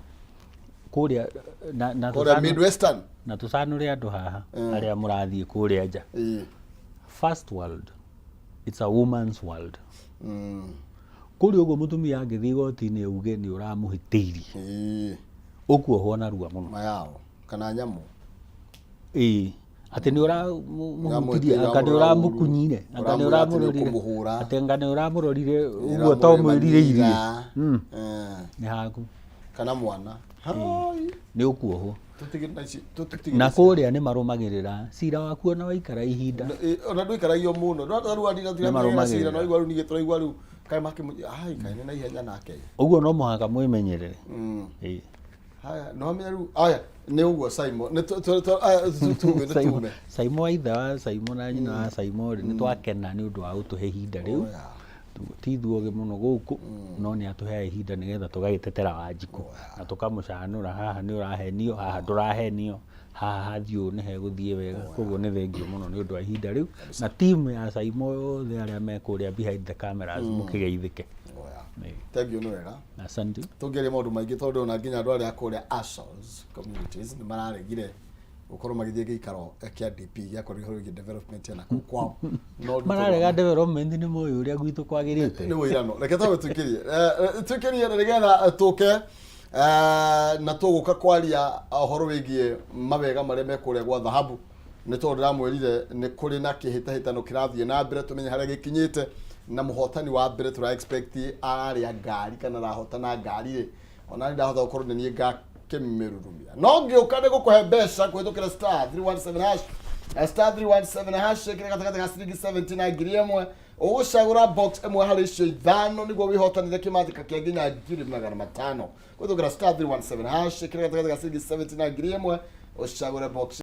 kũrĩa na kũrĩa Midwestern. Na tũcanũre andũ haha arĩa mũrathiĩ kũrĩa nja. First world, it's a woman's world. Kũrĩa ũguo mũtumia angĩthiĩ igoti-inĩ auge nĩ ũramũhĩtĩirie, ũkuohwo narua mũno. Mayao kana nyamũ. Ĩĩ, atĩ nĩ ũramũhutirie, Ũramwĩtĩra anga nĩ ũru, ũramũkunyire, anga nĩ ũramwĩra atĩ nĩ ũramũrorire, ũkũmũhũra. Atĩ anga nĩ ũramũrorire ũguo to mwĩrirĩirie. Nĩ haku. Kana mwana. Hai. Nĩ ũkuohwo. Tũtige na ici, tũtige. Na kũrĩa nĩ marũmagĩrĩra cira waku ona waikara ihinda. Ona ndũikaragio mũno. Ndũrata rĩu andina Nĩ marũmagĩrĩra. cira no igua rĩu ningĩ tũraigua rĩu kaĩ makĩmũ ai kaĩ nĩ na ihenya nake. Ũguo no mũhaka mwĩmenyerere. Ĩĩ. Haya, no amenya rĩu aya. Nĩ ũguo Simon, nĩ tuge nĩ tume. Saimo wa ithe wa Saimo na nyina wa Saimo rĩ, nĩ twakena nĩ ũndũ wa gũtũhe ihinda rĩu. Oh, yeah. Ti ithuogĩ mũno gũkũ, no nĩ atũheaga ihinda nĩgetha tũgagĩtetera Wanjikũ na tũkamũcanũra, haha nĩ ũrahenio, haha ndũrahenio, haha hathiĩ ũũ nĩ hegũthiĩ wega. Koguo nĩ thengiũ mũno nĩ ũndũ wa ihinda rĩu na timu ya Saimo yothe arĩa me kũrĩa behind the cameras, mũkĩgeithĩke. Oh, yeah. Ĩĩ. Thengiũ, nĩ wega. Asante. Tũngĩaria maũndũ maingĩ tondũ ona nginya andũ arĩa a kũrĩa ASALs communities nĩ mararegire gũkorwo magĩthiĩ gĩikaro kĩa DP gĩa kwaria ũhoro wĩgiĩ development ya nakũu kwao. No rĩu Mararega development, nĩ moĩ ũrĩa gwitũ kwagĩrĩte. Nĩ wĩirano, reke twambe tuikĩrie tuikĩrie na nĩgetha tũke na tũgũka kwaria ũhoro wĩgiĩ mawega marĩa me kũrĩa gwa thahabu, nĩ tondũ ndĩramwĩrire nĩ kũrĩ na kĩhĩtahĩtano kĩrathiĩ na mbere, tũmenye harĩa gĩkinyĩte na mũhotani wa mbere tũra expect ararĩa ngari kana arahotana ngari rĩ, ona nĩ ndahota gũkorwo nĩ niĩ ngakĩmĩrurumia, no ngĩũka nĩ gũkũhe mbeca kũhĩtũkĩra *317 hash, *317 hash, ĩkĩra gatagatĩ ga ciringi 70 na 1000, ũgũcagũra box ĩmwe harĩ icio ithano nĩguo wĩhotanĩre kĩmanjĩka kĩa nginya 500,000 kũhĩtũkĩra *317 hash, ĩkĩra gatagatĩ ga ciringi 70 na 1000, ũcagũre box.